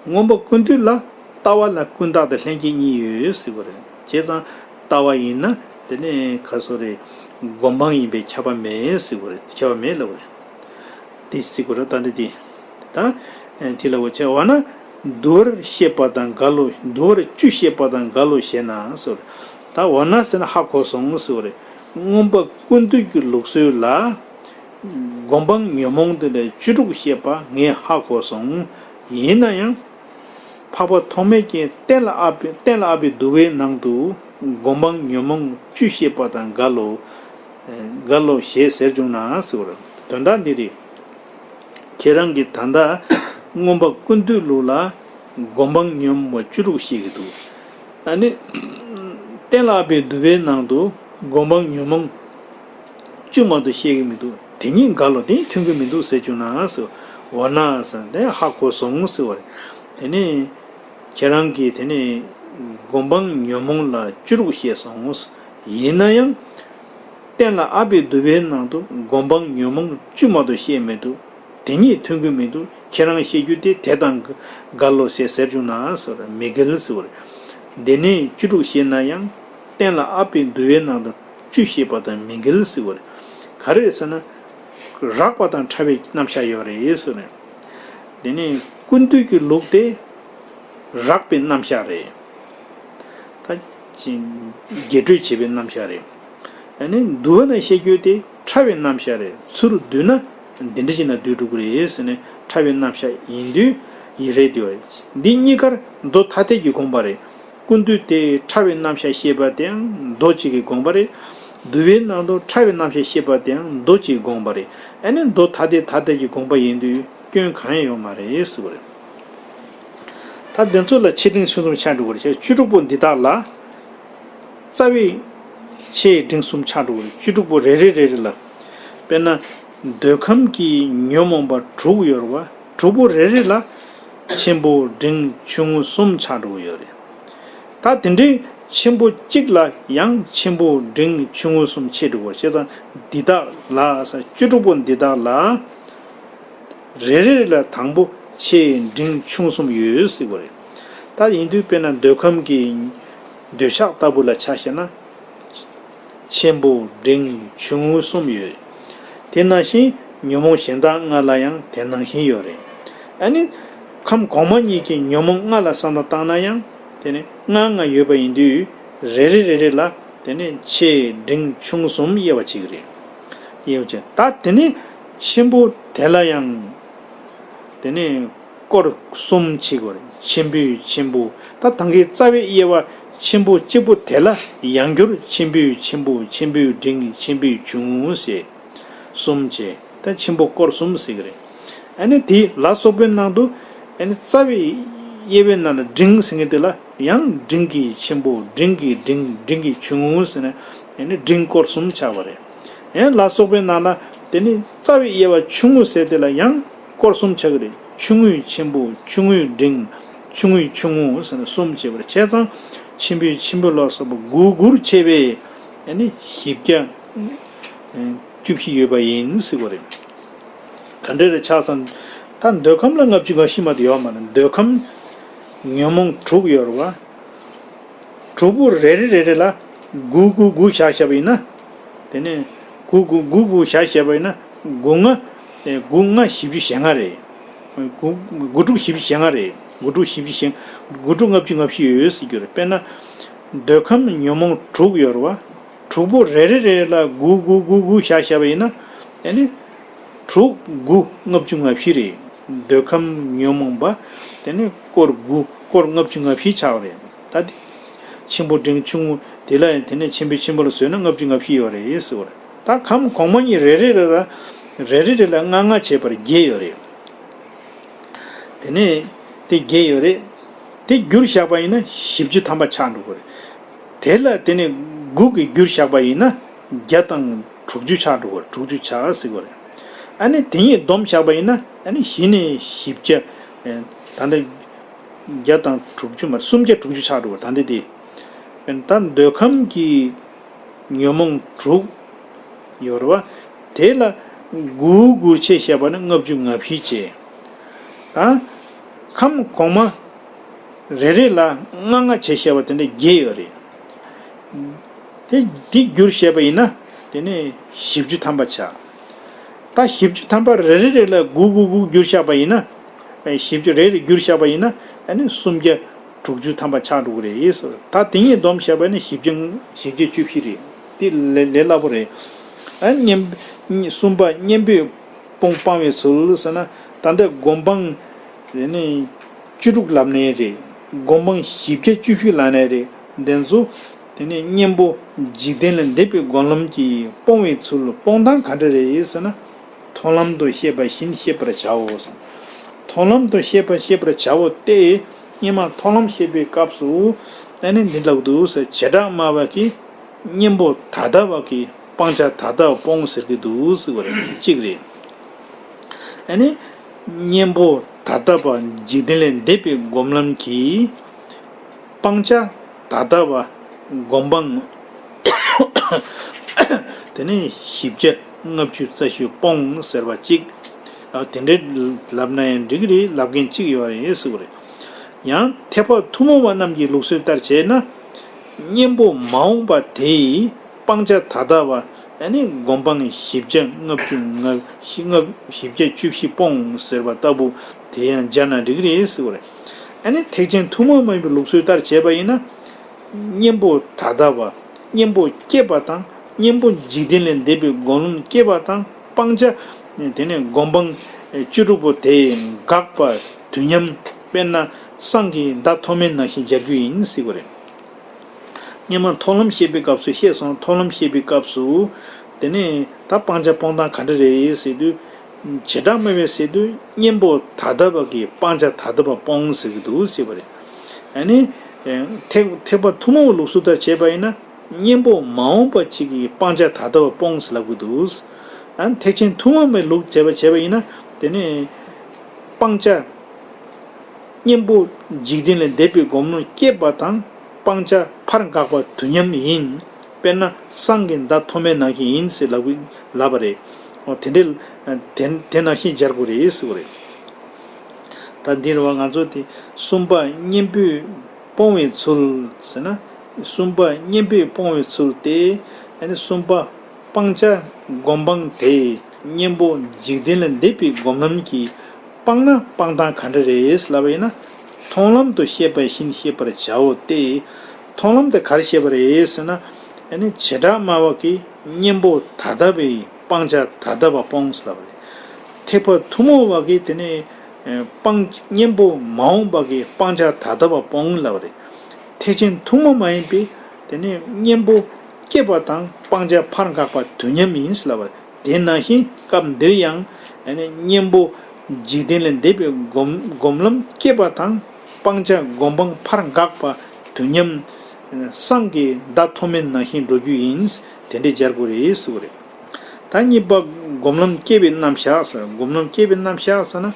མངོན་པ་ཀུན་བཏུས་ལ་ལྟ་བ་ལ་ཀུན་བརྟགས་དང་ལྷན་སྐྱེས་གཉིས་ཡོད་ཟེར་བ་རེད། བྱས་ཙང་ལྟ་བ་ཡིན་ན་དེ་ནས་ག་རེ་ཟེར་རེད། སྒོམ་སྤང་ཡིན་པས་ཁྱབ་པ་མེད་ཟེར་བ་རེད། ཁྱབ་པ་མེད་ལབ་བ་རེད། དེ་ཟེར་དགོས་རེད། ད་འདི་དེ། ད་དེ་ལ་འོ་བྱས་འོ་ན། དུ་བར་བཤད་པ་དང་འགལ་ལོ། དུ་བར་བཅུ་བཤད་པ་དང་འགལ་ལོ་ཞེ་ན་ཟེར། ད་འོ་ན་ཟེར་ན་ཧ་གོ་སོང་ཟེར་བ་རེད། མངོན་པ་ཀུན་བཏུས་ཀྱི་ལུགས་སྲོལ་ལ། སྒོམ་སྤང་ཉོན་མོངས་དེ་ལས་བཅུ་དྲུག་བཤད་པ་ངས་ཧ་གོ་སོང་། ཡིན་ན་ཡང་། འཕགས་པ་ཐོགས་མེད་ཀྱིས་གཏན་ལ་དབབ་པའི་གཏན་ལ་དབབ་པའི་བསྡུ་བའི་ནང་དུ་སྒོམ་སྤང་ཉོན་མོངས་བཅུ་བཤད་པ་དང་འགལ་ལོ། འགལ་ལོ་ཞེས་ཟེར་བྱུང་ན་ཟེར་བ་རེད། དོན་དག་འདི་རེད། ཁྱེད་རང་གིས་ད་ལྟ་མངོན་པ་ཀུན་བཏུས་ལུགས་ལ་སྒོམ་སྤང་ཉོན་མོངས་པ་བཅུ་དྲུག་བཤད་ཀྱི་འདུག་ཨ་ནི། གཏན་ལ་དབབ་པའི་བསྡུ་བའི་ནང་དུ་སྒོམ་སྤང་ཉོན་མོངས་བཅུ་མ་གཏོགས་བཤད་ཀྱི་མི་འདུག་དེ་གཉིས་འགལ་ལོ། དེ་མཐུན་གྱི་མི་འདུག་ཟེར་བྱུང་ན་ཟེར། འོ་ན་ཟེར་དེ་ཧ་གོ་སོང་ཟེར་བ་རེད། དེ་ནས་ཁྱེད་རང་གིས་དེ་ནས་སྒོམ་སྤང་ཉོན་མོངས་ལ་བཅུ་དྲུག་བཤད་སོང་། ཡིན་ན་ཡང་། གཏན་ལ་དབབ་པའི་བསྡུ་བའི་ནང་དུ་སྒོམ་སྤང་ཉོན་མོངས་བཅུ་མ་གཏོགས་བཤད་མི་འདུག་དེ་གཉིས་མཐུན་གྱི་མི་འདུག་ཁྱེད་རང་བཤད་རྒྱུ་དེ་དེ་དང་འགལ་ལོ་ཞེས་ཟེར་བྱུང་ན་ཟེར་བ་རེད། མི་འགལ་ཟེར་བ་རེད། དེ་ནས་བཅུ་དྲུག་བཤད་ན་ཡང་། གཏན་ལ་དབབ་པའི་འདུལ་བའི་ནང་དུ་བཅུ་བཤད་པ་དང་མི་འགལ་ཟེར་བ་རེད། ག་རེ་རེད་ཟེར་ན། རགས་པ་དང་ཕྲ་བའི་རྣམ་གཞག་ཡོད་རེད་ཟེར་ནས། དེ་ནས་ཀུན་བཏུས་ཀྱི་ལུགས་དེ་རགས་པའི་རྣམ་གཞག་རེད། ད་ཅི་རྒྱས་སྤྲོས་བྱེད་པའི་རྣམ་གཞག་རེད། ཨ་ནི་འདུལ་བ་ན་བཤད་རྒྱུ་དེ་ཕྲ་བའི་རྣམ་གཞག་རེད། ཚུར་བསྡུས་ན་འདི་འདྲ་ཅིག་ན་བསྡུས་འགྲོ་གི་རེད་ཟེར་ནས་ཕྲ་བའི་རྣམ་གཞག་ཡིན་དུས་ཡིན་རེད་དེ། འདི་གཉིས་ཀར་མདོ་ཐ་དད་ཀྱི་དགོངས་པ་རེད། ཀུན་བཏུས་དེ་ཕྲ་བའི་རྣམ་གཞག་བཤད་པ་དེའང་མདོ་གཅིག་གི་དགོངས་པ་རེད། འདུལ་བའི་ནང་དུ་ཕྲ་བའི་རྣམ་གཞག་བཤད་པ་དེའང་མདོ་གཅིག་གི་དགོངས་པ་རེད། ཨ་ནི་མདོ་ཐ་དད་ཐ་དད་ཀྱི་དགོངས་པ་ཡིན་དུས་སྐྱོན་གང་ཡང་ཡོད་མ་རེད་ཟེར་བ་རེད། ད་འདི་ཚོ་ལ་ཆེ་འབྲིང་ཆུང་གསུམ་ཆགས་འགྲོ་གི་རེད། བཅུ་དྲུག་པོ་འདི་དག་ལ་རྩ་བའི་ཆེ་འབྲིང་གསུམ་ཆགས་འགྲོ་གི་རེད། བཅུ་དྲུག་པོ་རེ་རེ་རེ་རེ་ལ། དཔེར་ན། འདོད་ཁམས་ཀྱི་ཉོན་མོངས་པ་དྲུག་ཡོད་རེད་བ། དྲུག་པོ་རེ་རེ་ལ་ཆེན་པོ་འབྲིང་ཆུང་ངུ་གསུམ་ཆགས་འགྲོ་གི་ཡོད་རེད། ད་དེ་འདྲའི་ཆེན་པོ་གཅིག་ལ་ཡང་ཆེན་པོ་འབྲིང་ཆུང་ངུ་གསུམ་ཕྱེ་འགྲོ་གི་རེད། བྱས་ཙང་འདི་དག་ལ་ས་བཅུ་དྲུག་པོ་འདི་དག་ལ། རེ་རེ་ལ་དང་པོ་ཆེ་འབྲིང་ཆུང་གསུམ་ཡོད་ཟེར་བ་རེད། ད་ཡིན་དུས་དཔེར་ན་འདོད་ཁམས་ཀྱི་འདོད་ཆགས་ལྟ་བུ་ལ་ཆ་བཞག་ན། ཆེན་པོ་འབྲིང་ཆུང་ངུ་གསུམ་ཡོད། དེ་ནང་བཞིན་ཉོན་མོངས་གཞན་དག་ལྔ་ལ་ཡང་དེ་ནང་བཞིན་ཡོད་རེད། ཨ་ནི། ཁམས་གོང་མ་གཉིས་ཀྱི་ཉོན་མོངས་ལྔ་ལ་བསམ་བློ་བཏང་ན་ཡང་དེ་ནི་ལྔ་ལྔ་ཡོད་པ་ཡིན་དུས་རེ་རེ་རེ་རེ་ལ་དེ་ནི་ཆེ་འབྲིང་ཆུང་གསུམ་དབྱེ་བ་ཕྱེ་གི་རེད། དབྱེ་བ་ཕྱེ། ད་དེ་ནི་ཆེན་པོ་དེ་ལ་ཡང་དེ་ནི་སྐོར་གསུམ་ཕྱེ་དགོས་རེད། ཆེན་པོའི་ཆེན་པོ། ད་ད་གིན་རྩ་བའི་དབྱེ་བ་ཆེན་པོ་གཅིག་པོ་དེ་ལ་ཡང་བསྐྱར་ཆེན་པོའི་ཆེན་པོ། ཆེན་པོའི་འབྲིང་། ཆེན་པོའི་ཆུང་ངུ་ཞེས་གསུམ་བྱས། ད་ཆེན་པོ་སྐོར་གསུམ་ཟེར་གི་རེད། ཨ་ནི་དེ་ལ་སོགས་པའི་ནང་དུ་ཨ་ནི་རྩ་བའི་དབྱེ་བའི་ནང་ལ་འབྲིང་ཟེར་མཁན་དེ་ལ་ཡང་འབྲིང་གི་ཆེན་པོ། འབྲིང་གི་འབྲིང་། འབྲིང་གི་ཆུང་ངུ་ཟེར་ནས་ཨ་ནི་འབྲིང་སྐོར་གསུམ་ཆགས་པ་རེད། ཡང་ལ་སོགས་པའི་ནང་ལ་དེ་ནི་རྩ་བའི་དབྱེ་བ་ཆུང་ངུ་ཟེར་དེ་ལ་ཡང་སྐོར་གསུམ་ཆགས་ཀྱི་རེད། ཆུང་ངུའི་ཆེན་པོ། ཆུང་ངུའི་འབྲིང་། ཆུང་ངུའི་ཆུང་ངུ་ཟེར་ནས་གསུམ་བྱས་པ་རེད། བྱས་ཙང་ཆེན་པོའི་ཆེན་པོ་ལ་སོགས་པ་དགུ་དགུར་ཕྱེ་བས་ཨ་ནི་བཞི་བརྒྱ་བཅུ་བཞི་ཡོད་པ་ཡིན་ཟེར་བ་རེད། ག་འདྲ་རེད་ཆགས་སམ། ད་འདོད་ཁམས་ལ་ལྔ་བཅུ་ང་བཞི་མ་གཏོགས་ཡོད་མ་རེད། འདོད་ཁམས་ཉོན་མོངས་དྲུག་ཡོད་རེད་བ། དྲུག་པོ་རེ་རེ་རེ་རེ་ལ་དགུ་དགུ་དགུ་བཞག་བཞག་པ་ཡིན་ན། དེ་ནས་དགུ་དགུ་དགུ་དགུ་བཞག་བཞག་པ་ཡིན་ན་དགུ་ལྔ། དེ་དགུ་ལྔ་བཞི་བཅུ་ཞེ་ལྔ་རེད། དགུ་དགུ་དྲུག་བཞི་བཅུ་ཞེ་ལྔ་རེད། དགུ་དྲུག་བཞི་བཅུ་ཞེ། དགུ་དྲུག་ལྔ་བཅུ་ང་བཞི་ཡོད་ཟེར་རྒྱུ་རེད། དཔེར་ན། འདོད་ཁམས་ཉོན་མོངས་དྲུག་ཡོད་རེད་བ། དྲུག་པོ་རེ་རེ་རེ་ལ་དགུ་དགུ་དགུ་དགུ་བཞག་བཞག་པ་ཡིན་ན། དེ་ནི་དྲུག་དགུ་ལྔ་བཅུ་ང་བཞི་རེད། འདོད་ཁམས་ཉོན་མོངས་པ་དེ་ནི་སྐོར་དགུ། སྐོར་ལྔ་བཅུ་ང་བཞི་ཆགས་པ་རེད། ད་དེ་ཆེན་པོ་འབྲིང་ཆུང་ངུ་དེ་ལ་ཡང་དེ་ནས་ཆེན་པོའི་ཆེན་པོ་ལ་བཟོས་ན་ལྔ་བཅུ་ང་བཞི་ཡོད་རེད་ཟེར་བ་རེད། ད་ཁམས་གོང་མ་གཉིས་རེ་རེ་རེ་ལ་རེ་རེ་རེ་ལ་ལྔ་ལྔ་བྱས་པར་བརྒྱད་ཡོད་རེད། དེ་ནས་དེ་བརྒྱད་ཡོད་རེད། དེ་བསྒྱུར་བཞག་པ་ཡིན་ན་བཞི་བཅུ་ཐམ་པ་ཆགས་འགྲོ་གི་རེད། དེ་ལ་དེ་ནས་དགུ་གིས་བསྒྱུར་བཞག་པ་ཡིན་ན་བརྒྱ་དང་དྲུག་ཅུ་ཆགས་འགྲོ་གི་རེད། དྲུག་ཅུ་ཆགས་ཟེར་གི་རེད། ཨ་ནི་དེ་གཉིས་བསྡོམས་བཞག་པ་ཡིན་ན་ཨ་ནི་གཞི་ནས་བཞི་བརྒྱ། ད་ལྟ་བརྒྱ་དང་དྲུག་ཅུ་མ་རེད། སུམ་བརྒྱ་དྲུག་ཅུ་ཆགས་འགྲོ་གི་རེད། ད་ལྟ་དེ། ད་འདོད་ཁམས་ཀྱི་ཉོན་མོངས་དྲུག་ཡོད་རེད་བ། དེ་ལ་དགུ་དགུ་ཕྱེ་བཞག་པ་ནི་ལྔ་བཅུ་ང་བཞི་བྱས། ད་ཁམས་གོང་མ་རེ་རེ་ལ་ལྔ་ལྔ་བྱས་བཞག་པ་དེ་འདྲ་བརྒྱད་ཡོད་རེད། དེ་དེ་བསྒྱུར་བཞག་པ་ཡིན་ན་དེ་ནི་བཞི་བཅུ་ཐམ་པ་ཆགས། ད་བཞི་བཅུ་ཐམ་པ་རེ་རེ་རེ་ལ་དགུ་དགུ་དགུ་བསྒྱུར་བཞག་པ་ཡིན་ན། བཞི་བཅུ་རེ་རེ་བསྒྱུར་བཞག་པ་ཡིན་ན་ཨ་ནི་སུམ་བརྒྱ་དྲུག་ཅུ་ཐམ་པ་ཆགས་འགྲོ་གི་རེད་ཟེར། ད་དེ་གཉིས་བསྡོམས་བྱས་པ་ནི་བཞི་བརྒྱ། བཞི་བརྒྱ་བཅུ་བཞི་རེད། དེ་ལས་ལས་སླ་པོ་རེད། ཨ་གཉེན་གསུམ་པ་གཉེན་པོས་དཔུང་སྤང་བའི་ཚུལ་ཟེར་ན། ད་ལྟ་སྒོམ་སྤང་དེ་ནི་བཅུ་དྲུག་ལབ་ནའི་རེད། སྒོམ་སྤང་བཞི་བརྒྱ་བཅུ་བཞི་ལབ་ནའི་རེད། དེ་ཚོ་དེ་ནི་གཉེན་པོ་འཇིག་རྟེན་ལས་འདས་པའི་སྒོམ་ལམ་གྱི་སྤོང་བའི་ཚུལ་སྤོང་སྟངས་ག་འདྲ་རེད་ཟེར་ན། མཐོང་ལམ་དུ་བཤད་པ་བཞིན་བཤད་པར་བྱའོ། མཐོང་ལམ་དུ་བཤད་པ་བཤད་པར་བྱའོ་སྟེ། སྔོན་མ་མཐོང་ལམ་བཤད་པའི་སྐབས་སུ་ཨ་ནི་འདི་ལབ་འདུག་ཟེར། བྱེ་བྲག་སྨྲ་བ་གིས་གཉེན་པོ་ད་ལྟ་བ་གི་སྤང་བྱ་ད་ལྟ་བ་སྤོང་ཟེར་གྱི་འདུག་ཟེར་བ་རེད། གཅིག་རེད། ཨ་ནི་གཉེན་པོ་ད་ལྟ་བ་འཇིག་རྟེན་ལས་འདས་པའི་སྒོམ་ལམ་གྱིས། སྤང་བྱ་ད་ལྟ་བ་སྒོམ་སྤང་། དེ་ནས་བཞི་བརྒྱ་ལྔ་བཅུ་རྩ་བཞི་སྤོང་ཟེར་བ་གཅིག། ཨ་དེ་འདྲའི་ལབ་ན་ཡང་འགྲིག་གི་རེད། ལབ་མཁན་གཅིག་ཡོད་རེད་ཟེར་བ་རེད། ཡང་ཐེག་པ་ཐུན་མོང་བ་རྣམས་ཀྱི་ལུགས་སྲོལ་ལྟར་བྱས་ན། གཉེན་པོ་མ་འོངས་པ་དེ་ཡི་སྤང་བྱ་ད་ལྟ་བ་ཨ་ནི་སྒོམ་སྤང་བཞི་བརྒྱ་ལྔ་བཅུ་ང་བཞི་ལྔ་བཞི་བརྒྱ་བཅུ་བཞི་སྤོང་ཟེར་བ་ལྟ་བུ་དེ་ཡང་སྦྱར་ན་འགྲིག་རེད་ཟེར་བ་རེད། ཨ་ནི་ཐེག་ཆེན་ཐུན་མོང་མ་ཡིན་པའི་ལུགས་སྲོལ་ལྟར་བྱས་པ་ཡིན་ན། གཉེན་པོ་ད་ལྟ་བ། གཉེན་པོ་སྐྱེས་པ་དང་གཉེན་པོ་འཇིག་རྟེན་ལས་འདས་པའི་སྒོམ་ལམ་སྐྱེས་པ་དང་སྤང་བྱ། དེ་ནས་སྒོམ་སྤང་བཅུ་དྲུག་པོ་དེ་འགག་པ་དུས་མཉམ། དཔེར་ན་སྲང་གི་མདའ་མཐོ་དམན་ནང་བཞིན་སྦྱར་རྒྱུ་ཡིན་ཟེར་བ་རེད། སྔོན་མ་མཐོང་ལམ་བཤད་པའི་སྐབས་སུ་བཤད་སོང་། མཐོང་ལམ་བཤད་པའི་སྐབས་སུ། དེ་ནས་ད་སྤང་བྱ་སྤོང་སྟངས་ག་འདྲ་རེད་ཟེར་དུས། བྱེ་བྲག་སྨྲ་བས་ཟེར་དུས་གཉེན་པོ་ད་ལྟ་བ་གིས་སྤང་བྱ་ད་ལྟ་བ་སྤོང་ཟེར་གྱི་འདུག་ཟེར་བ་རེད། ཨ་ནི། ཐེག་ཐེག་པ་ཐུན་མོང་བའི་ལུགས་སྲོལ་ལྟར་བྱས་པ་ཡིན་ན། གཉེན་པོ་མ་འོངས་པ་ཅིག་གིས་སྤང་བྱ་ད་ལྟ་བ་སྤོང་ཟེར་ལབ་ཀྱི་འདུག་ཨ་ནི་ཐེག་ཆེན་ཐུན་མོང་མའི་ལུགས་བྱས་པ་བྱས་པ་ཡིན་ན། དེ་ནི། སྤང་བྱ། གཉེན་པོ་འཇིག་རྟེན་ལས་འདས་པའི་སྒོམ་ལམ་སྐྱེས་པ་དང་སྤང་བྱ་ཕར་འགག་པ་དུས་མཉམ་ཡིན། དཔེར་ན་སྲང་གི་མདའ་མཐོ་དམན་ནང་བཞིན་ཡིན་ཟེར་ལབ་ལབ་པ་རེད། འོ་དེ་འདྲའི་དེ་དེ་ནང་བཞིན་སྦྱར་དགོས་རེད་ཟེར་བ་རེད། ད་འདིར་བ་ང་ཚོ་དེ་གསུམ་པ་གཉེན་པོས་སྤོང་བའི་ཚུལ་ཟེར་ན། གསུམ་པ་གཉེན་པོས་སྤོང་བའི་ཚུལ་ཏེ། ཨ་ནི་གསུམ་པ། སྤང་བྱ་སྒོམ་སྤང་དེ་གཉེན་པོ་འཇིག་རྟེན་ལས་འདས་པའི་སྒོམ་ལམ་གྱིས་སྤངས་ན་སྤང་སྟངས་ག་འདྲ་རེད་ལབ་པ་ཡིན་ན། མཐོང་ལམ་དུ་བཤད་པ་བཞིན་ཤེས་པར་བྱའོ་སྟེ། མཐོང་ལམ་དེ་ག་རེ་བཤད་པ་རེད་ཟེར་ན། ཨ་ནི་བྱེ་བྲག་སྨྲ་བ་གིས་གཉེན་པོ་ད་ལྟ་བའི་སྤང་བྱ་ད་ལྟ་བ་སྤོང་ལབ་པ་རེད། ཐེག་པ་ཐུན་མོང་བ་གིས་དེ་ནི་སྤང་གཉེན་པོ་མ་འོངས་པ་གིས་སྤང་བྱ་ད་ལྟ་བ་སྤོང་ལབ་པ་རེད། ཐེག་ཆེན་ཐུན་མོང་མ་ཡིན་པའི་དེ་ནས་གཉེན་པོ་སྐྱེས་པ་དང་སྤང་བྱ་ཕར་འགག་པ་དུས་མཉམ་ཡིན་ཟེར་ལབ་པ། དེ་ནང་བཞིན་སྐབས་འདིར་ཡང་ཨ་ནི་གཉེན་པོ་འཇིག་རྟེན་ལས་འདས་པའི་སྒོམ་སྒོམ་ལམ་སྐྱེས་པ་དང་སྤང་བྱ་སྒོམ་སྤང་ཕར་འགག་པ་དུས་མཉམ། སྲང་གི་མདའ་མཐོ་དམན་ནང་བཞིན་འགྲོ་རྒྱུ་ཡིན། དེ་འདྲའི་སྦྱར་དགོས་རེད་ཟེར་བ་རེད། ད་གཉིས་པ། སྒོམ་ལམ་སྐྱེ་བའི་རྣམ་གཞག་ཟེར། སྒོམ་ལམ་སྐྱེ་བའི་རྣམ་གཞག་ཟེར་ན།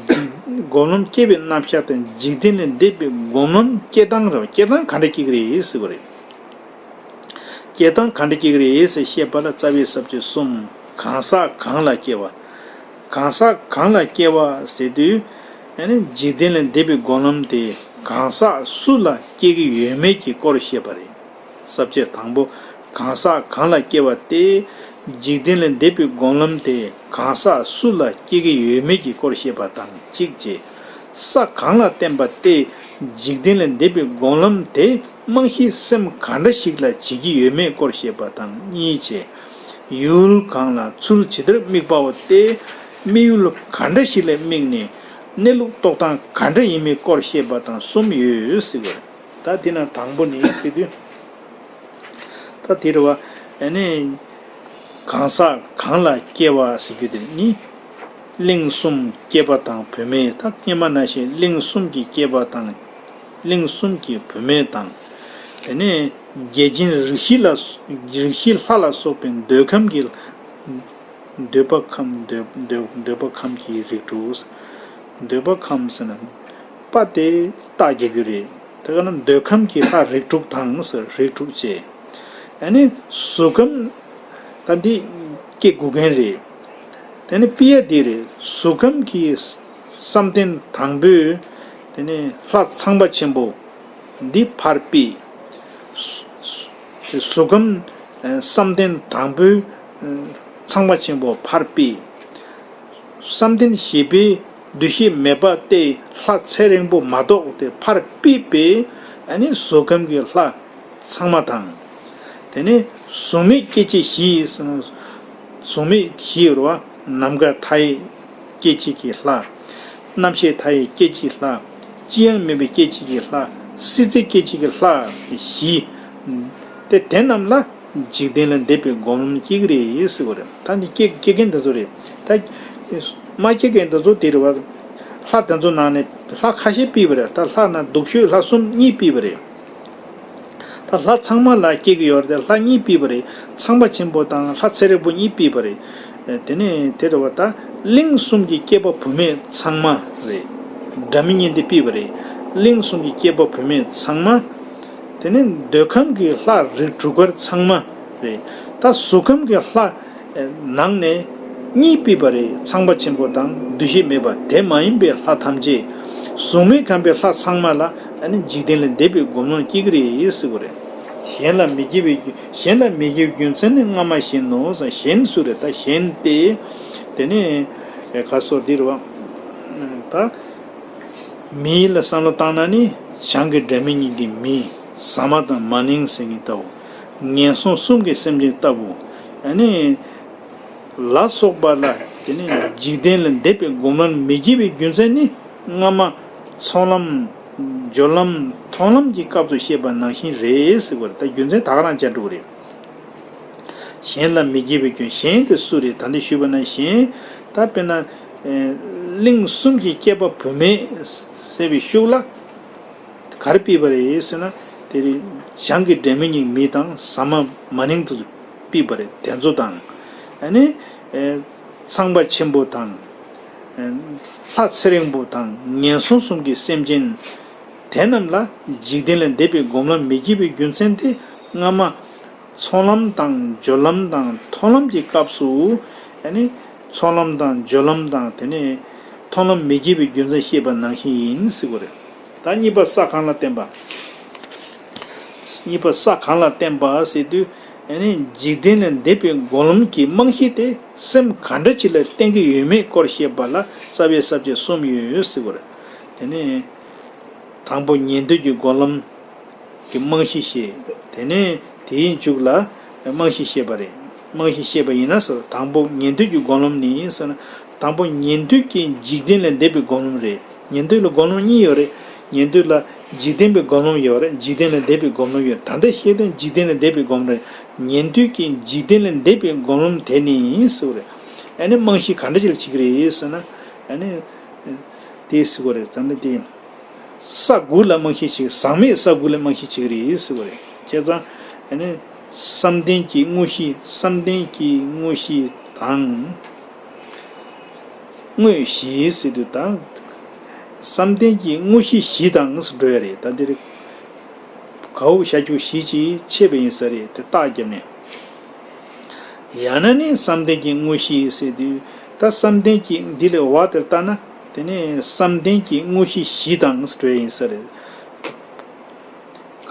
འཇིག་སྒོམ་ལམ་སྐྱེ་བའི་རྣམ་གཞག་དང་འཇིག་རྟེན་ལས་འདས་པའི་སྒོམ་ལམ་སྐྱེ་སྟངས་རེད་བ། སྐྱེ་སྟངས་ག་འདྲ་སྐྱེ་གི་རེད་ཟེར་བ་རེད། སྐྱེ་སྟངས་ག་འདྲ་སྐྱེ་གི་རེད་ཟེར་བཤད་པ་ལ་རྩ་བའི་ས་བཅད་གསུམ། གང་ཟག་གང་ལ་སྐྱེ་བ། གང་ཟག་གང་ལ་སྐྱེ་བ་ཟེར་དུས། ཨ་ནི་འཇིག་རྟེན་ལས་འདས་པའི་སྒོམ་ལམ་དེ་གང་ཟག་སུ་ལ་སྐྱེ་གི་ཡོད་མེད་ཀྱི་སྐོར་བཤད་པ་རེད། ས་བཅད་དང་པོ། གང་ཟག་གང་ལ་སྐྱེ་བ་སྟེ། འཇིག་རྟེན་ལས་འདས་པའི་སྒོམ་ལམ་དེ་གང་ཟག་སུ་ལ་སྐྱེ་གི་ཡོད་མེད་ཀྱི་སྐོར་བཤད་པ་དང་གཅིག་བྱས། ས་གང་ལ་བརྟེན་པ་སྟེ། འཇིག་རྟེན་ལས་འདས་པའི་སྒོམ་ལམ་དེ་རྨང་གཞི་སེམས་ག་འདྲ་ཞིག་ལ་བྱེད་ཀྱི་ཡོད་མེད་སྐོར་བཤད་པ་དང་གཉིས་བྱས། ཡུལ་གང་ལ་ཚུལ་ཇི་ལྟར་དམིགས་པའོ་སྟེ། དམིགས་ཡུལ་ག་འདྲ་ཞིག་ལ་དམིགས་ནས་གནས་ལུགས་རྟོགས་སྟངས་ག་འདྲ་ཡིན་མིན་སྐོར་བཤད་པ་དང་གསུམ་ཡོད་ཟེར་བ་རེད། ད་དེ་ན་དང་པོ་ནི་ཟེར་དུས། ད་དེ་རེད་བ། ཨ་ནི། གང་ཟག་གང་ལ་སྐྱེ་བ་ཟེར་རྒྱུ་དེ་ནི། གླིང་གསུམ་སྐྱེས་པ་དང་བུད་མེད། ད་སྔོན་མ་ནང་བཞིན་གླིང་གསུམ་གྱི་སྐྱེས་པ་དང་། གླིང་གསུམ་གྱི་བུད་མེད་དང་། དེ་ནས་རྒྱལ་ཆེན་རིགས་བཞི་ལ། རིགས་བཞི་ལྷ་ལ་སོགས་པའི་འདོད་ཁམས་ཀྱི། འདོད་པ་ཁམས་འདོད་འདོད་འདོད་པ་ཁམས་ཀྱི་རིགས་དྲུག། འདོད་པ་ཁམས་ཟེར་ན། པ་དེ་རྟགས་རྒྱག་རྒྱུ་རེད། དེ་ག་ན་འདོད་ཁམས་ཀྱི་ལྷ་རིགས་དྲུག་དང་ཟེར། རིགས་དྲུག་བྱས། ཨ་ནི་གཟུགས་ཁམས། ད་འདི་སྐྱེ་དགོས་མཁན་རེད། དེ་ནི་ཕྱི་ཡ་འདི་རེད། གཟུགས་ཁམས་ཀྱི་བསམ་གཏན་དང་པོས་དེ་ནི་ལྷ་ཚངས་པ་ཆེན་པོ་འདི་ཕར་ཕྱིས། གཟུགས་ཁམས་བསམ་གཏན་དང་པོས་ཚངས་པ་ཆེན་པོ་ཕར་ཕྱིས། བསམ་གཏན་བཞི་པའི་འདུ་ཤེས་མེད་པ་སྟེ་ལྷ་ཚེ་རིང་པོ་མ་གཏོགས་དེ་ཕར་ཕྱིས་པའི་ཨ་ནི་གཟུགས་ཁམས་ཀྱི་ལྷ་ཚང་མ་དང་། དེ་ནས་གཟུགས་མེད་སྐྱེ་མཆེད་བཞི་ཟེར་ན། གཟུགས་མེད་བཞི་ཡོད་རེད་བ། ནམ་མཁའ་མཐའ་ཡས་སྐྱེ་མཆེད་ཀྱི་ལྷ། རྣམ་ཤེས་མཐའ་ཡས་སྐྱེ་མཆེད་ལྷ། ཅི་ཡང་མེད་པའི་སྐྱེ་མཆེད་ཀྱི་ལྷ། སྲིད་རྩེ་སྐྱེ་མཆེད་ཀྱི་ལྷ་བཞི། དེ་དེ་རྣམས་ལ་འཇིག་རྟེན་ལས་འདས་པའི་སྒོམ་ལམ་སྐྱེ་གི་རེད་ཟེར་བ་རེད། ད་འདི་སྐྱེ་སྐྱེ་མཁན་དེ་ཚོ་རེད། ད་མ་སྐྱེ་མཁན་དེ་ཚོ་དེ་རེད་བ། ལྷ་དེ་ཚོ་ནང་ནས་ལྷ་ཁ་ཤས་ཕྱིས་པ་རེད། ད་ལྷ་ན་སྡུག་ཤོས་ལྷ་གསུམ་གཉིས་ཕྱིས་པ་རེད། ད་ལྷ་ཚང་མ་ལ་སྐྱེ་གི་ཡོད་རེད། ལྷ་གཉིས་ཕྱིས་པ་རེད། ཚངས་པ་ཆེན་པོ་དང་ལྷ་ཚེ་རིང་པོ་གཉིས་ཕྱིས་པ་རེད། དེ་ནས་དེ་རེད་བ། ད་གླིང་གསུམ་གྱི་སྐྱེས་པ་བུད་མེད་ཚང་མ་རེད། སྒྲ་མི་སྙན་དེ་ཕྱིས་པ་རེད། གླིང་གསུམ་གྱི་སྐྱེས་པ་བུད་མེད་ཚང་མ། དེ་ནས་འདོད་ཁམས་ཀྱི་ལྷ་རིགས་དྲུག་ཀར་ཚང་མ་རེད། ད་གཟུགས་ཁམས་ཀྱི་ལྷ་ནང་ནས་གཉིས་ཕྱིས་པ་རེད། ཚངས་པ་ཆེན་པོ་དང་འདུ་ཤེས་མེད་པ་དེ་མ་ཡིན་པའི་ལྷ་ཐམས་ཅད། གཟུགས་མེད་ཁམས་པའི་ལྷ་ཚང་མ་ལ་ཨ་ནི་འཇིག་རྟེན་ལས་འདས་པའི་སྒོམ་ལམ་སྐྱེ་གི་རེད་ཟེར་གི་རེད། གཞན་ལ་མི་སྐྱེ་བའི་རྒྱུ་གཞན་ལ་མི་སྐྱེ་བའི་རྒྱུ་མཚན་ནི་སྔ་མ་བཞིན་ནོ་ཟེར། གཞན་སུ་རེད། ད་གཞན་དེ་དེ་ནི་ག་སོགས་འདིར་བ་ད། མི་ལ་བསམ་བློ་བཏང་ན་ནི་བྱང་གི་སྒྲ་མི་སྙན་གྱི་མི། ཟ་མ་དང་མ་ནིང་ཟེར་མཁན་ལྟ་བུ། ངན་སོང་གསུམ་གྱི་སེམས་ཅན་ལྟ་བུ། ཨ་ནི་ལ་སོགས་པ་ལ་དེ་ནི་འཇིག་རྟེན་ལས་འདས་པའི་སྒོམ་ལམ་མི་སྐྱེ་བའི་རྒྱུ་མཚན་ནི་སྔ་མ་ཚོགས་ལམ་སྦྱོར་ལམ་མཐོང་ལམ་གྱི་སྐབས་སུ་བཤད་པ་ནང་བཞིན་རེད་ཟེར་བ་རེད། ད་རྒྱུ་མཚན་ད་ག་རང་ཅར་འགྲོ་གི་རེད། གཞན་ལ་མི་སྐྱེ་བའི་སྐྱོན། གཞན་དེ་སུ་རེད། ད་འདི་ཞུས་པ་ན་གཞན་ད་དཔེར་ན་གླིང་གསུམ་གྱི་སྐྱེས་པ་བུད་མེད་ཟེར་བའི་ཤུགས་ལ་ག་རེ་ཕུད་པ་རེད་ཟེར་ན། དེ་རིང་བྱང་གི་སྒྲ་མི་སྙན་མི་དང་ཟ་མ་མ་ནིང་དུ་ཕུད་པ་རེད། དེ་ཚོ་དང་ཨ་ནི་ཚངས་པ་ཆེན་པོ་དང་ལྷ་ཚེ་རིང་པོ་དང་ངན་སོང་གསུམ་གྱི་སེམས་ཅན་དེ་རྣམས་ལ་འཇིག་རྟེན་ལས་འདས་པའི་སྒོམ་ལམ་མི་སྐྱེ་བའི་རྒྱུ་མཚན་དེ་སྔ་མ་ཚོགས་ལམ་དང་སྦྱོར་ལམ་དང་མཐོང་ལམ་གྱི་སྐབས་སུ་ཨ་ནི་ཚོགས་ལམ་དང་སྦྱོར་ལམ་དང་དེ་ནས་མཐོང་ལམ་མི་སྐྱེ་བའི་རྒྱུ་མཚན་བཤད་པ་ནང་བཞིན་ཡིན་ཟེར་གྱི་རེད། ད་གཉིས་པ་ས་གང་ལ་བརྟེན་པ། གཉིས་པ་ས་གང་ལ་བརྟེན་པ་ཟེར་དུས་ཨ་ནི་འཇིག་རྟེན་ལས་འདས་པའི་སྒོམ་ལམ་གྱི་རྨང་གཞི་དེ་སེམས་ག་འདྲ་ཅིག་ལ་བརྟེན་གྱི་ཡོད་མེད་སྐོར་བཤད་པ་ལ་རྩ་བའི་ས་བཅད་གསུམ་ཡོད་ཟེར་གྱི་རེད། དེ་ནས་དང་པོ་ཉན་ཐོས་ཀྱི་སྒོམ་ལམ་གྱི་རྨང་གཞི་བཤད། དེ་ནས་དེའི་མཇུག་ལ་རྨང་གཞི་བཤད་པ་རེད། རྨང་གཞི་བཤད་པ་ཡིན་ན་ཟེར། དང་པོ་ཉན་ཐོས་ཀྱི་སྒོམ་ལམ་ནི་ཟེར་ན། དང་པོ་ཉན་ཐོས་ཀྱི་འཇིག་རྟེན་ལས་འདས་པའི་སྒོམ་ལམ་རེད། ཉན་ཐོས་ལ་སྒོམ་ལམ་གཉིས་ཡོད་རེད། ཉན་ཐོས་ལ་འཇིག་རྟེན་པའི་སྒོམ་ལམ་ཡོད་རེད། འཇིག་རྟེན་ལས་འདས་པའི་སྒོམ་ལམ་ཡོད་རེད། ད་ལྟ་བཤད་དོན་འཇིག་རྟེན་ལས་འདས་པའི་སྒོམ་ལམ་རེད། ཉན་ཐོས་ཀྱི་འཇིག་རྟེན་ལས་འདས་པའི་སྒོམ་ལམ་དེ་ནི་ཟེར་བ་རེད། ཨ་ནི་རྨང་གཞི་ག་འདྲ་ཅིག་ལ་བྱེད་ཀྱི་རེད་ཟེར་ན། ཨ་ནི་དེ་ཟེར་བ་རེད། ད་ནི་དེ། ས་དགུ་ལ་རྨང་གཞི་བྱེད། ཟག་མེད་ས་དགུ་ལ་རྨང་གཞི་བྱེད་ཀྱི་རེད་ཟེར་བ་རེད། བྱས་ཙང་ཨ་ནི་བསམ་གཏན་གྱི་དངོས་གཞི། བསམ་གཏན་གྱི་དངོས་གཞི་དང་། དངོས་གཞི་ཟེར་དུས་ད་བསམ་གཏན་གྱི་དངོས་གཞི་བཞི་དང་ཟེར་འགྲོ་ཡ་རེད། ད་འདིར་གའོ་བྱ་རྒྱུ་བཞི་ཅིག་ཕྱེ་བ་ཡིན་ས་རེད། དེ་རྟགས་བརྒྱབ་ནས། ཡང་ན་ནི་བསམ་གཏན་གྱི་དངོས་གཞི་ཟེར་དུས། ད་བསམ་གཏན་གྱི་འདི་ལས་འོག་དེར་བལྟས་ན། དེ་ནས་བསམ་གཏན་གྱི་དངོས་གཞི་བཞི་དང་འགྲོ་ཡ་ཡིན་ས་རེད།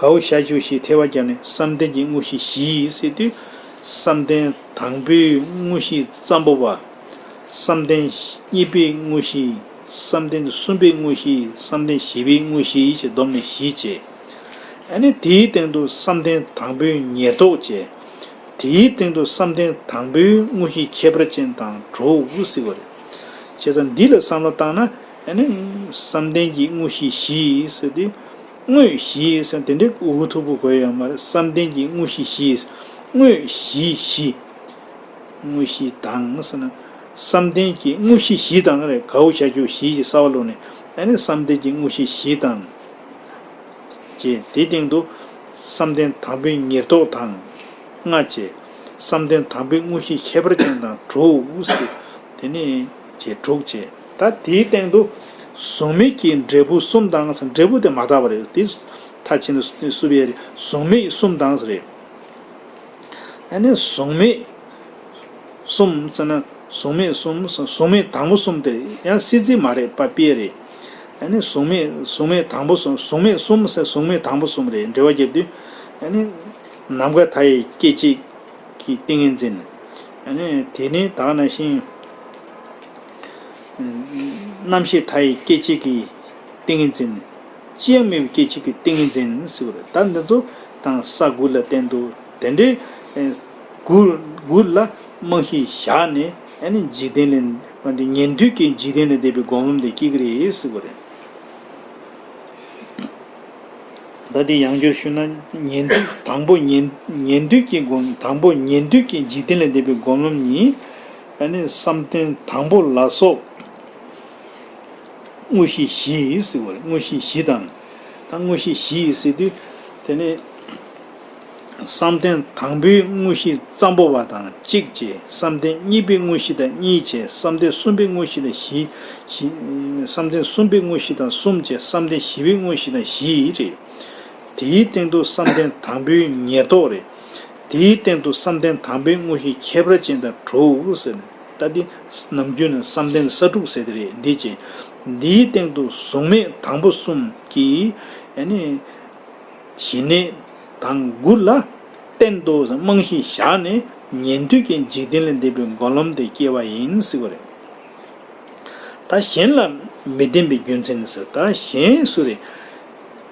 གའོ་བྱ་རྒྱུ་བཞི་ཐལ་བ་བརྒྱབ་ནས་བསམ་གཏན་གྱི་དངོས་གཞི་བཞི་ཟེར་དུས། བསམ་གཏན་དང་པོའི་དངོས་གཞི་ཙམ་པོ་པ། བསམ་གཏན་གཉིས་པའི་དངོས་གཞི། བསམ་གཏན་གསུམ་པའི་དངོས་གཞི། བསམ་གཏན་བཞི་པའི་དངོས་གཞི་ཞེས་བསྡོམས་ནས་བཞི་བྱས། ཨ་ནི་དེའི་སྟེང་དུ་བསམ་གཏན་དང་པོའི་ཉེར་བསྡོགས་བྱས། དེའི་སྟེང་དུ་བསམ་གཏན་དང་པོའི་དངོས་གཞི་ཁྱད་པར་ཅན་དང་དྲུག་ཟེར་བ་རེད། བྱས་ཙང་འདི་ལ་བསམ་བློ་བཏང་ན། ཨ་ནི་བསམ་གཏན་གྱི་དངོས་གཞི་བཞི་ཟེར་དུས། དངོས་གཞི་ཟེར་དེ་འདྲའི་འུ་ཐུག་པོ་དགོས་ཡོད་མ་རེད། བསམ་གཏན་གྱི་དངོས་གཞི་བཞི། དངོས་གཞི་བཞི། དངོས་གཞི་དང་ཟེར་ན། བསམ་གཏན་གྱི་དངོས་གཞི་བཞི་དང་རེད། གའོ་བྱ་རྒྱུ་བཞི་ཞེས་གསལ་བ་བླུགས་ནས། ཨ་ནི་བསམ་གཏན་གྱི་དངོས་གཞི་བཞི་དང་། ཅེས་དེའི་སྟེང་དུ་བསམ་གཏན་དང་པོའི་ཉེར་བསྡོགས་དང་ལྔ་བྱས། བསམ་གཏན་དང་པོའི་དངོས་གཞི་ཁྱད་པར་ཅན་དང་དྲུག་ཟེར། དེ་ནས་བྱས་དྲུག་བྱས། ད་དེའི་སྟེང་དུ་གཟུགས་མེད་ཀྱི་འབྲས་བུ་གསུམ་དང་ཟེར། འབྲས་བུ་དེ་མ་དག་པ་རེད། དེ་མཐའ་ཕྱིན་ནས་སུ་བས་རེད། གཟུགས་མེད་གསུམ་དང་ཟེར་རེད། ཨ་ནི་གཟུགས་མེད་གསུམ་ཟེར་ན། གཟུགས་མེད་གསུམ་ཟེར། གཟུགས་མེད་དང་པོ་གསུམ་དེ་ཡང་སྲིད་རྩེ་མ་རེད་པ། དཔེ་རེད། ཨ་ནི་གཟུགས་མེད་གཟུགས་མེད་དང་པོ་གསུམ། གཟུགས་མེད་གསུམ་ཟེར། གཟུགས་མེད་དང་པོ་གསུམ་རེད། འགྲེལ་བ་བརྒྱབ་དུས། ཨ་ནི་ནམ་མཁའ་མཐའ་ཡས་སྐད་ཅིག་གི་ཏིང་ངེ་འཛིན། ཨ་ནི་དེ་ནི་ད་ག་ནང་བཞིན་རྣམ་ཤེས་མཐའ་ཡས་སྐད་ཅིག་གི་ཏིང་ངེ་འཛིན། ཅི་ཡང་མེད་པའི་སྐད་ཅིག་གི་ཏིང་ངེ་འཛིན་ཟེར་བ་རེད། ད་འདི་ཚོ་དང་ས་དགུ་ལ་བརྟེན་དུ་དེ་འདྲའི་དགུ་དགུ་ལ་རྨང་གཞི་བཞག་ནས། ཨ་ནི་འཇིག་རྟེན་ལས་འདི་ཉན་ཐོས་ཀྱི་འཇིག་རྟེན་ལས་འདས་པའི་སྒོམ་ལམ་དེ་སྐྱེ་གི་རེད་ཟེར་བ་རེད། ད་དེ་ཡང་བསྐྱར་ཞུས་ན། ཉན་ཐོས་དང་པོ་ཉན་ཉན་ཐོས་ཀྱི་སྒོམ། དང་པོ་ཉན་ཐོས་ཀྱི་འཇིག་རྟེན་ལས་འདས་པའི་སྒོམ་ལམ་ནི། ཨ་ནི་བསམ་གཏན་དང་པོ་ལ་སོགས་དངོས་གཞི་བཞི་ཟེར་བ་རེད། དངོས་གཞི་བཞི་དང་། ད་དངོས་གཞི་བཞི་ཟེར་དུས། དེ་ནི་བསམ་གཏན་དང་པོའི་དངོས་གཞི་ཙམ་པོ་བ་དང་གཅིག་བྱས། བསམ་གཏན་གཉིས་པའི་དངོས་གཞི་དང་གཉིས་བྱས། བསམ་གཏན་གསུམ་པའི་དངོས་གཞི་དང་བཞི། བཞི། བསམ་གཏན་གསུམ་པའི་དངོས་གཞི་དང་གསུམ་བྱས། བསམ་གཏན་བཞི་པའི་དངོས་གཞི་དང་བཞི་རེད། དེའི་སྟེང་དུ་བསམ་གཏན་དང་པོའི་ཉེར་བསྡོགས་རེད། དེའི་སྟེང་དུ་བསམ་གཏན་དང་པོའི་དངོས་གཞི་ཁྱད་པར་ཅན་དང་དྲུག་ཟེར། ད་འདི་ནམ་རྒྱུན་ནི་བསམ་གཏན་ས་དྲུག་ཟེར་དེ་རེད། འདི་བྱས། འདིའི་སྟེང་དུ་གཟུགས་མེད་དང་པོ་གསུམ་གྱིས་ཨ་ནི་ཞི་གནས་དང་དགུ་ལ་བརྟེན་དུ་རྨང་གཞི་བཞག་ནས་ཉན་ཐོས་ཀྱི་འཇིག་རྟེན་ལས་འདས་པའི་སྒོམ་ལམ་དེ་སྐྱེ་བ་ཡིན་ཟེར་བ་རེད། ད་གཞན་ལ་མི་བརྟེན་པའི་རྒྱུ་མཚན་ཟེར། ད་གཞན་སུ་རེད།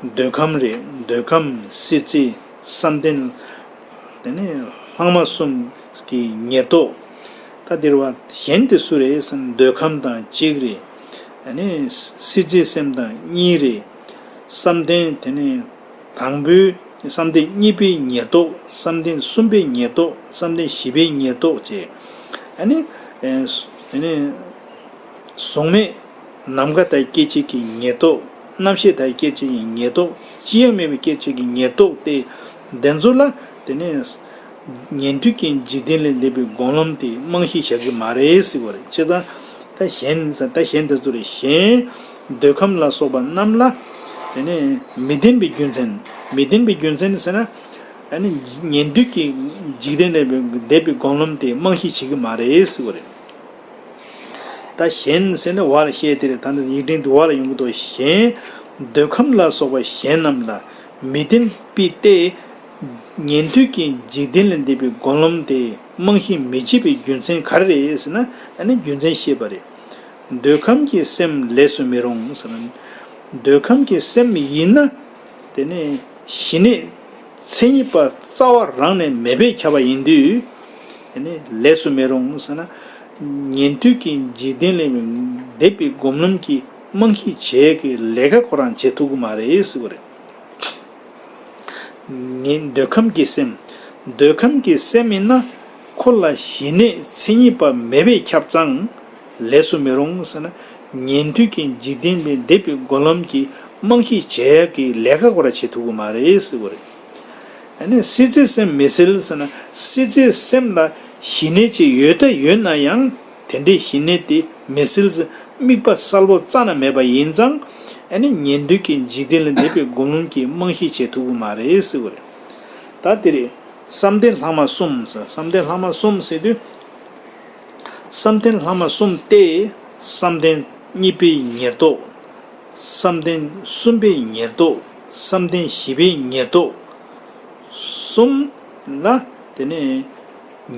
འདོད་ཁམས་རེད། འདོད་ཁམས་སྲིད་རྩེ་བསམ་གཏན། དེ་ནས་ལྷག་མ་གསུམ་གྱི་ཉེར་བསྡོགས། ད་འདིར་བ་གཞན་དེ་སུ་རེད་ཟེར་ན། འདོད་ཁམས་དང་གཅིག་རེད། ཨ་ནི་སྲིད་རྩེའི་སེམས་དང་གཉིས་རེད། བསམ་གཏན་དེ་ནས་དང་པོའི་བསམ་གཏན་གཉིས་པའི་ཉེར་བསྡོགས། བསམ་གཏན་གསུམ་པའི་ཉེར་བསྡོགས། བསམ་གཏན་བཞི་པའི་ཉེར་བསྡོགས་བཅས། ཨ་ནི་ཨེ་དེ་ནས་གཟུགས་མེད་ནམ་མཁའ་དང་སྐད་ཅིག་གི་ཉེར་བསྡོགས། རྣམ་ཤེས་དང་སྐད་ཅིག་གི་ཉེར་བསྡོགས། ཅི་ཡང་མེད་པའི་སྐད་ཅིག་གི་ཉེར་བསྡོགས་ཏེ། དེ་ཚོ་ལ་དེ་ནས་ཉན་ཐོས་ཀྱི་འཇིག་རྟེན་ལས་འདས་པའི་སྒོམ་ལམ་དེ་རྨང་གཞི་བཞག་གི་མ་རེད་ཟེར་བ་རེད། བྱས་ཙང་ད་གཞན་ཟེར། ད་གཞན་དེ་ཚོ་རེད། གཞན་འདོད་ཁམས་ལ་སོགས་པ་རྣམས་ལ་དེ་ནས་མི་བརྟེན་པའི་རྒྱུ་མཚན། མི་བརྟེན་པའི་རྒྱུ་མཚན་ཟེར་ན། ཨ་ནི་ཉན་ཐོས་ཀྱི་འཇིག་རྟེན་ལས་འདས་པའི་སྒོམ་ལམ་དེ་རྨང་གཞི་བྱེད་ཀྱི་མ་རེད་ཟེར་བ་རེད། ད་གཞན་ཟེར་ན་བར་བཤད་དེ་རེད། ད་ནི་ཡིག་ཕྲེང་དུ་བར་ཡོང་གི་འདུག་གཞན་འདོད་ཁམས་ལ་སོགས་པ་གཞན་རྣམས་ལ་མི་བརྟེན་པའི་སྟེ། ཉན་ཐོས་ཀྱི་འཇིག་རྟེན་ལས་འདས་པའི་སྒོམ་ལམ་དེ་རྨང་གཞི་མི་བྱེད་པའི་རྒྱུ་མཚན་ག་རེ་རེད་ཟེར་ན། ཨ་ནི་རྒྱུ་མཚན་བཤད་པ་རེད། འདོད་ཁམས་ཀྱི་སེམས་ལས་སུ་མི་རུང་ཟེར་ན། འདོད་ཁམས་ཀྱི་སེམས་ཡིན་ན། དེ་ནས་ཞི་གནས་མཚན་ཉིད་པ་རྩ་བ་རང་ནས་མེད་པས་ཁྱབ་པ་ཡིན་དུས། དེ་ནས་ལས་སུ་མི་རུང་ཟེར་ན། ཉན་ཐོས་ཀྱི་འཇིག་རྟེན་ལས་འདས་པའི་སྒོམ་ལམ་གྱི་རྨང་གཞི་བྱེད་ཀྱི་ལས་ཀ་ཁོ་རང་བྱེད་ཐུབ་ཀྱི་མ་རེད་ཟེར་བ་རེད། ངའི་འདོད་ཁམས་ཀྱི་སེམས། འདོད་ཁམས་ཀྱི་སེམས་ཡིན་ན། ཁོ་ལ་ཞི་གནས་མཚན་ཉིད་པ་མེད་པས་ཁྱབ་ཙང་། ལས་སུ་མི་རུང་ཟེར་ན། ཉན་ཐོས་ཀྱི་འཇིག་རྟེན་ལས་འདས་པའི་སྒོམ་ལམ་གྱི་རྨང་གཞི་བྱེད་ཡག་གི་ལས་ཀ་ཁོ་ར་བྱེད་ཐུབ་ཀྱི་མ་རེད་ཟེར་བ་རེད། ཨ་ནི་སྲིད་རྩེའི་སེམས་མི་སྲིད་ཟེར་ན། སྲིད་རྩེའི་སེམས་ལ་ཞི་གནས་ཅིག་ཡོད་ད་ཡོད་ན་ཡང་། དེ་འདྲའི་ཞི་གནས་དེ་མི་སྲིད་ཟེར། དམིགས་པ་གསལ་པོ་རྩ་ནས་མེད་པ་ཡིན་ཙང་། ཨ་ནི་ཉན་ཐོས་ཀྱི་འཇིག་རྟེན་ལས་འདས་པའི་སྒོམ་ལམ་གྱི་རྨང་གཞི་བྱེད་ཐུབ་ཀྱི་མ་རེད་ཟེར་བ་རེད། ད་དེ་རེད། བསམ་གཏན་ལྷག་མ་གསུམ་ཟེར། བསམ་གཏན་ལྷག་མ་གསུམ་ཟེར་དུས། བསམ་གཏན་ལྷག་མ་གསུམ་སྟེ། བསམ་གཏན་གཉིས་པའི་ཉེར་བསྡོགས། བསམ་གཏན་གསུམ་པའི་ཉེར་བསྡོགས། བསམ་གཏན་བཞི་པའི་ཉེར་བསྡོགས་གསུམ་ལ། དེ་ནས་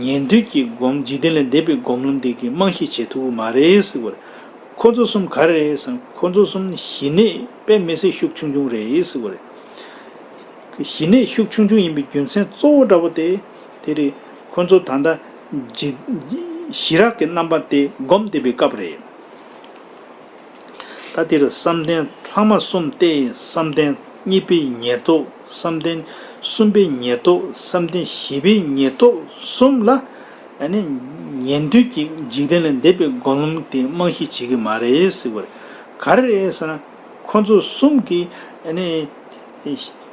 ཉན་ཐོས་ཀྱི་སྒོམ། འཇིག་རྟེན་ལས་འདས་པའི་སྒོམ་ལམ་དེ་གི་རྨང་གཞི་བྱེད་ཐུབ་ཀྱི་མ་རེད་ཟེར་བ་རེད། ཁོ་ཚོ་གསུམ་ག་རེ་རེད་ཟེར་ན། ཁོ་ཚོ་གསུམ་ཞི་གནས་དཔེ་མི་སྲིད་ཤུགས་ཆུང་ཆུང་རེད་ཟེར་བ་རེད། ཞི་གནས་ཤུགས་ཆུང་ཆུང་ཡིན་པའི་རྒྱུ་མཚན་གཙོ་བོ་འདྲ་པོ་དེ། དེ་རེད། ཁོ་ཚོ་ད་ལྟ་ཇི་ཞི་རགས་ཀྱི་རྣམ་པ་དེ་སྒོམ་བསྡད་པའི་སྐབས་རེད། ད་དེ་རུ་བསམ་གཏན་ལྷག་མ་གསུམ་སྟེ། བསམ་གཏན་གཉིས་པའི་ཉེར་བསྡོགས། བསམ་གཏན་གསུམ་པའི་ཉེར་བསྡོགས། བསམ་གཏན་བཞི་པའི་ཉེར་བསྡོགས་གསུམ་ལ། ཨ་ནི་ཉན་ཐོས་ཀྱི་འཇིག་རྟེན་ལས་འདས་པའི་སྒོམ་ལམ་དེ་རྨང་གཞི་བྱེད་ཀྱི་མ་རེད་ཟེར་བ་རེད། ག་རེ་རེད་ཟེར་ན། ཁོ་ཚོ་གསུམ་གྱིས་ཨ་ནི་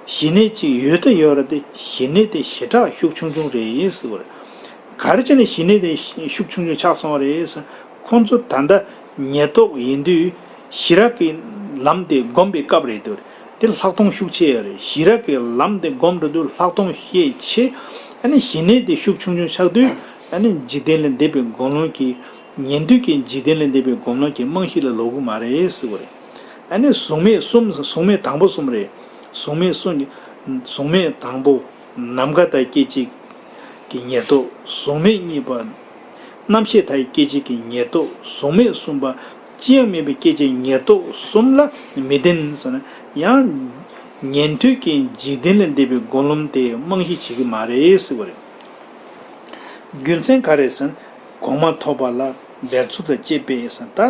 ཞི་གནས་ཅིག་ཡོད་ད་ཡོད་རེད་དེ། ཞི་གནས་དེ་ཞེ་དྲག་ཤུགས་ཆུང་ཆུང་རེད་ཟེར་བ་རེད། ག་རེ་བྱས་ནས་ཞི་གནས་དེ་ཤུགས་ཆུང་ཆུང་ཆགས་སོང་བ་རེད་ཟེར། ཁོང་ཚོ་ད་ལྟ་ཉེར་བསྡོགས་ཡིན་དུས་ཞི་རགས་ཀྱི་ལམ་དེ་སྒོམ་པའི་སྐབས་རེད་འདུག་དེ་ལྷག་མཐོང་ཤུགས་ཆེ་ཡ་རེད། ཞི་རགས་ཀྱི་ལམ་དེ་སྒོམ་འགྲོ་དུས་ལྷག་མཐོང་ཤས་ཆེ། ཨ་ནི་ཞི་གནས་དེ་ཤུགས་ཆུང་ཆུང་ཆགས་དུས། ཨ་ནི་འཇིག་རྟེན་ལས་འདས་པའི་སྒོམ་ལམ་གྱི། ཉན་ཐོས་ཀྱི་འཇིག་རྟེན་ལས་འདས་པའི་སྒོམ་ལམ་གྱི་རྨང་གཞི་ལ་ལོག་གི་མ་རེད་ཟེར་བ་རེད། ཨ་ནི་གཟུགས་མེད་གསུམ། གཟུགས་མེད་དང་པོ་གསུམ་རེད། གཟུགས་མེད་གསུམ་གྱི། གཟུགས་མེད་དང་པོ་ནམ་མཁའ་དང་སྐད་ཅིག་གི་ཉེར་བསྡོགས། གཟུགས་མེད་གཉིས་པ་རྣམ་ཤེས་དང་སྐད་ཅིག་གི་ཉེར་བསྡོགས། གཟུགས་མེད་གསུམ་པ་ཅི་ཡང་མེད་པའི་སྐད་ཅིག་ཉེར་བསྡོགས་གསུམ་ལ་མི་བརྟེན་ཟེར་ན། ཡང་ཉན་ཐོས་ཀྱི་འཇིག་རྟེན་ལས་འདས་པའི་སྒོམ་ལམ་དེ་རྨང་གཞི་བྱེད་ཀྱི་མ་རེད་ཟེར་བ་རེད། རྒྱུ་མཚན་ག་རེ་ཟེར་ན། གོང་མ་ཐོབ་པ་ལ་འབད་རྩོལ་དང་བཅས་པས་ཟེར། ད་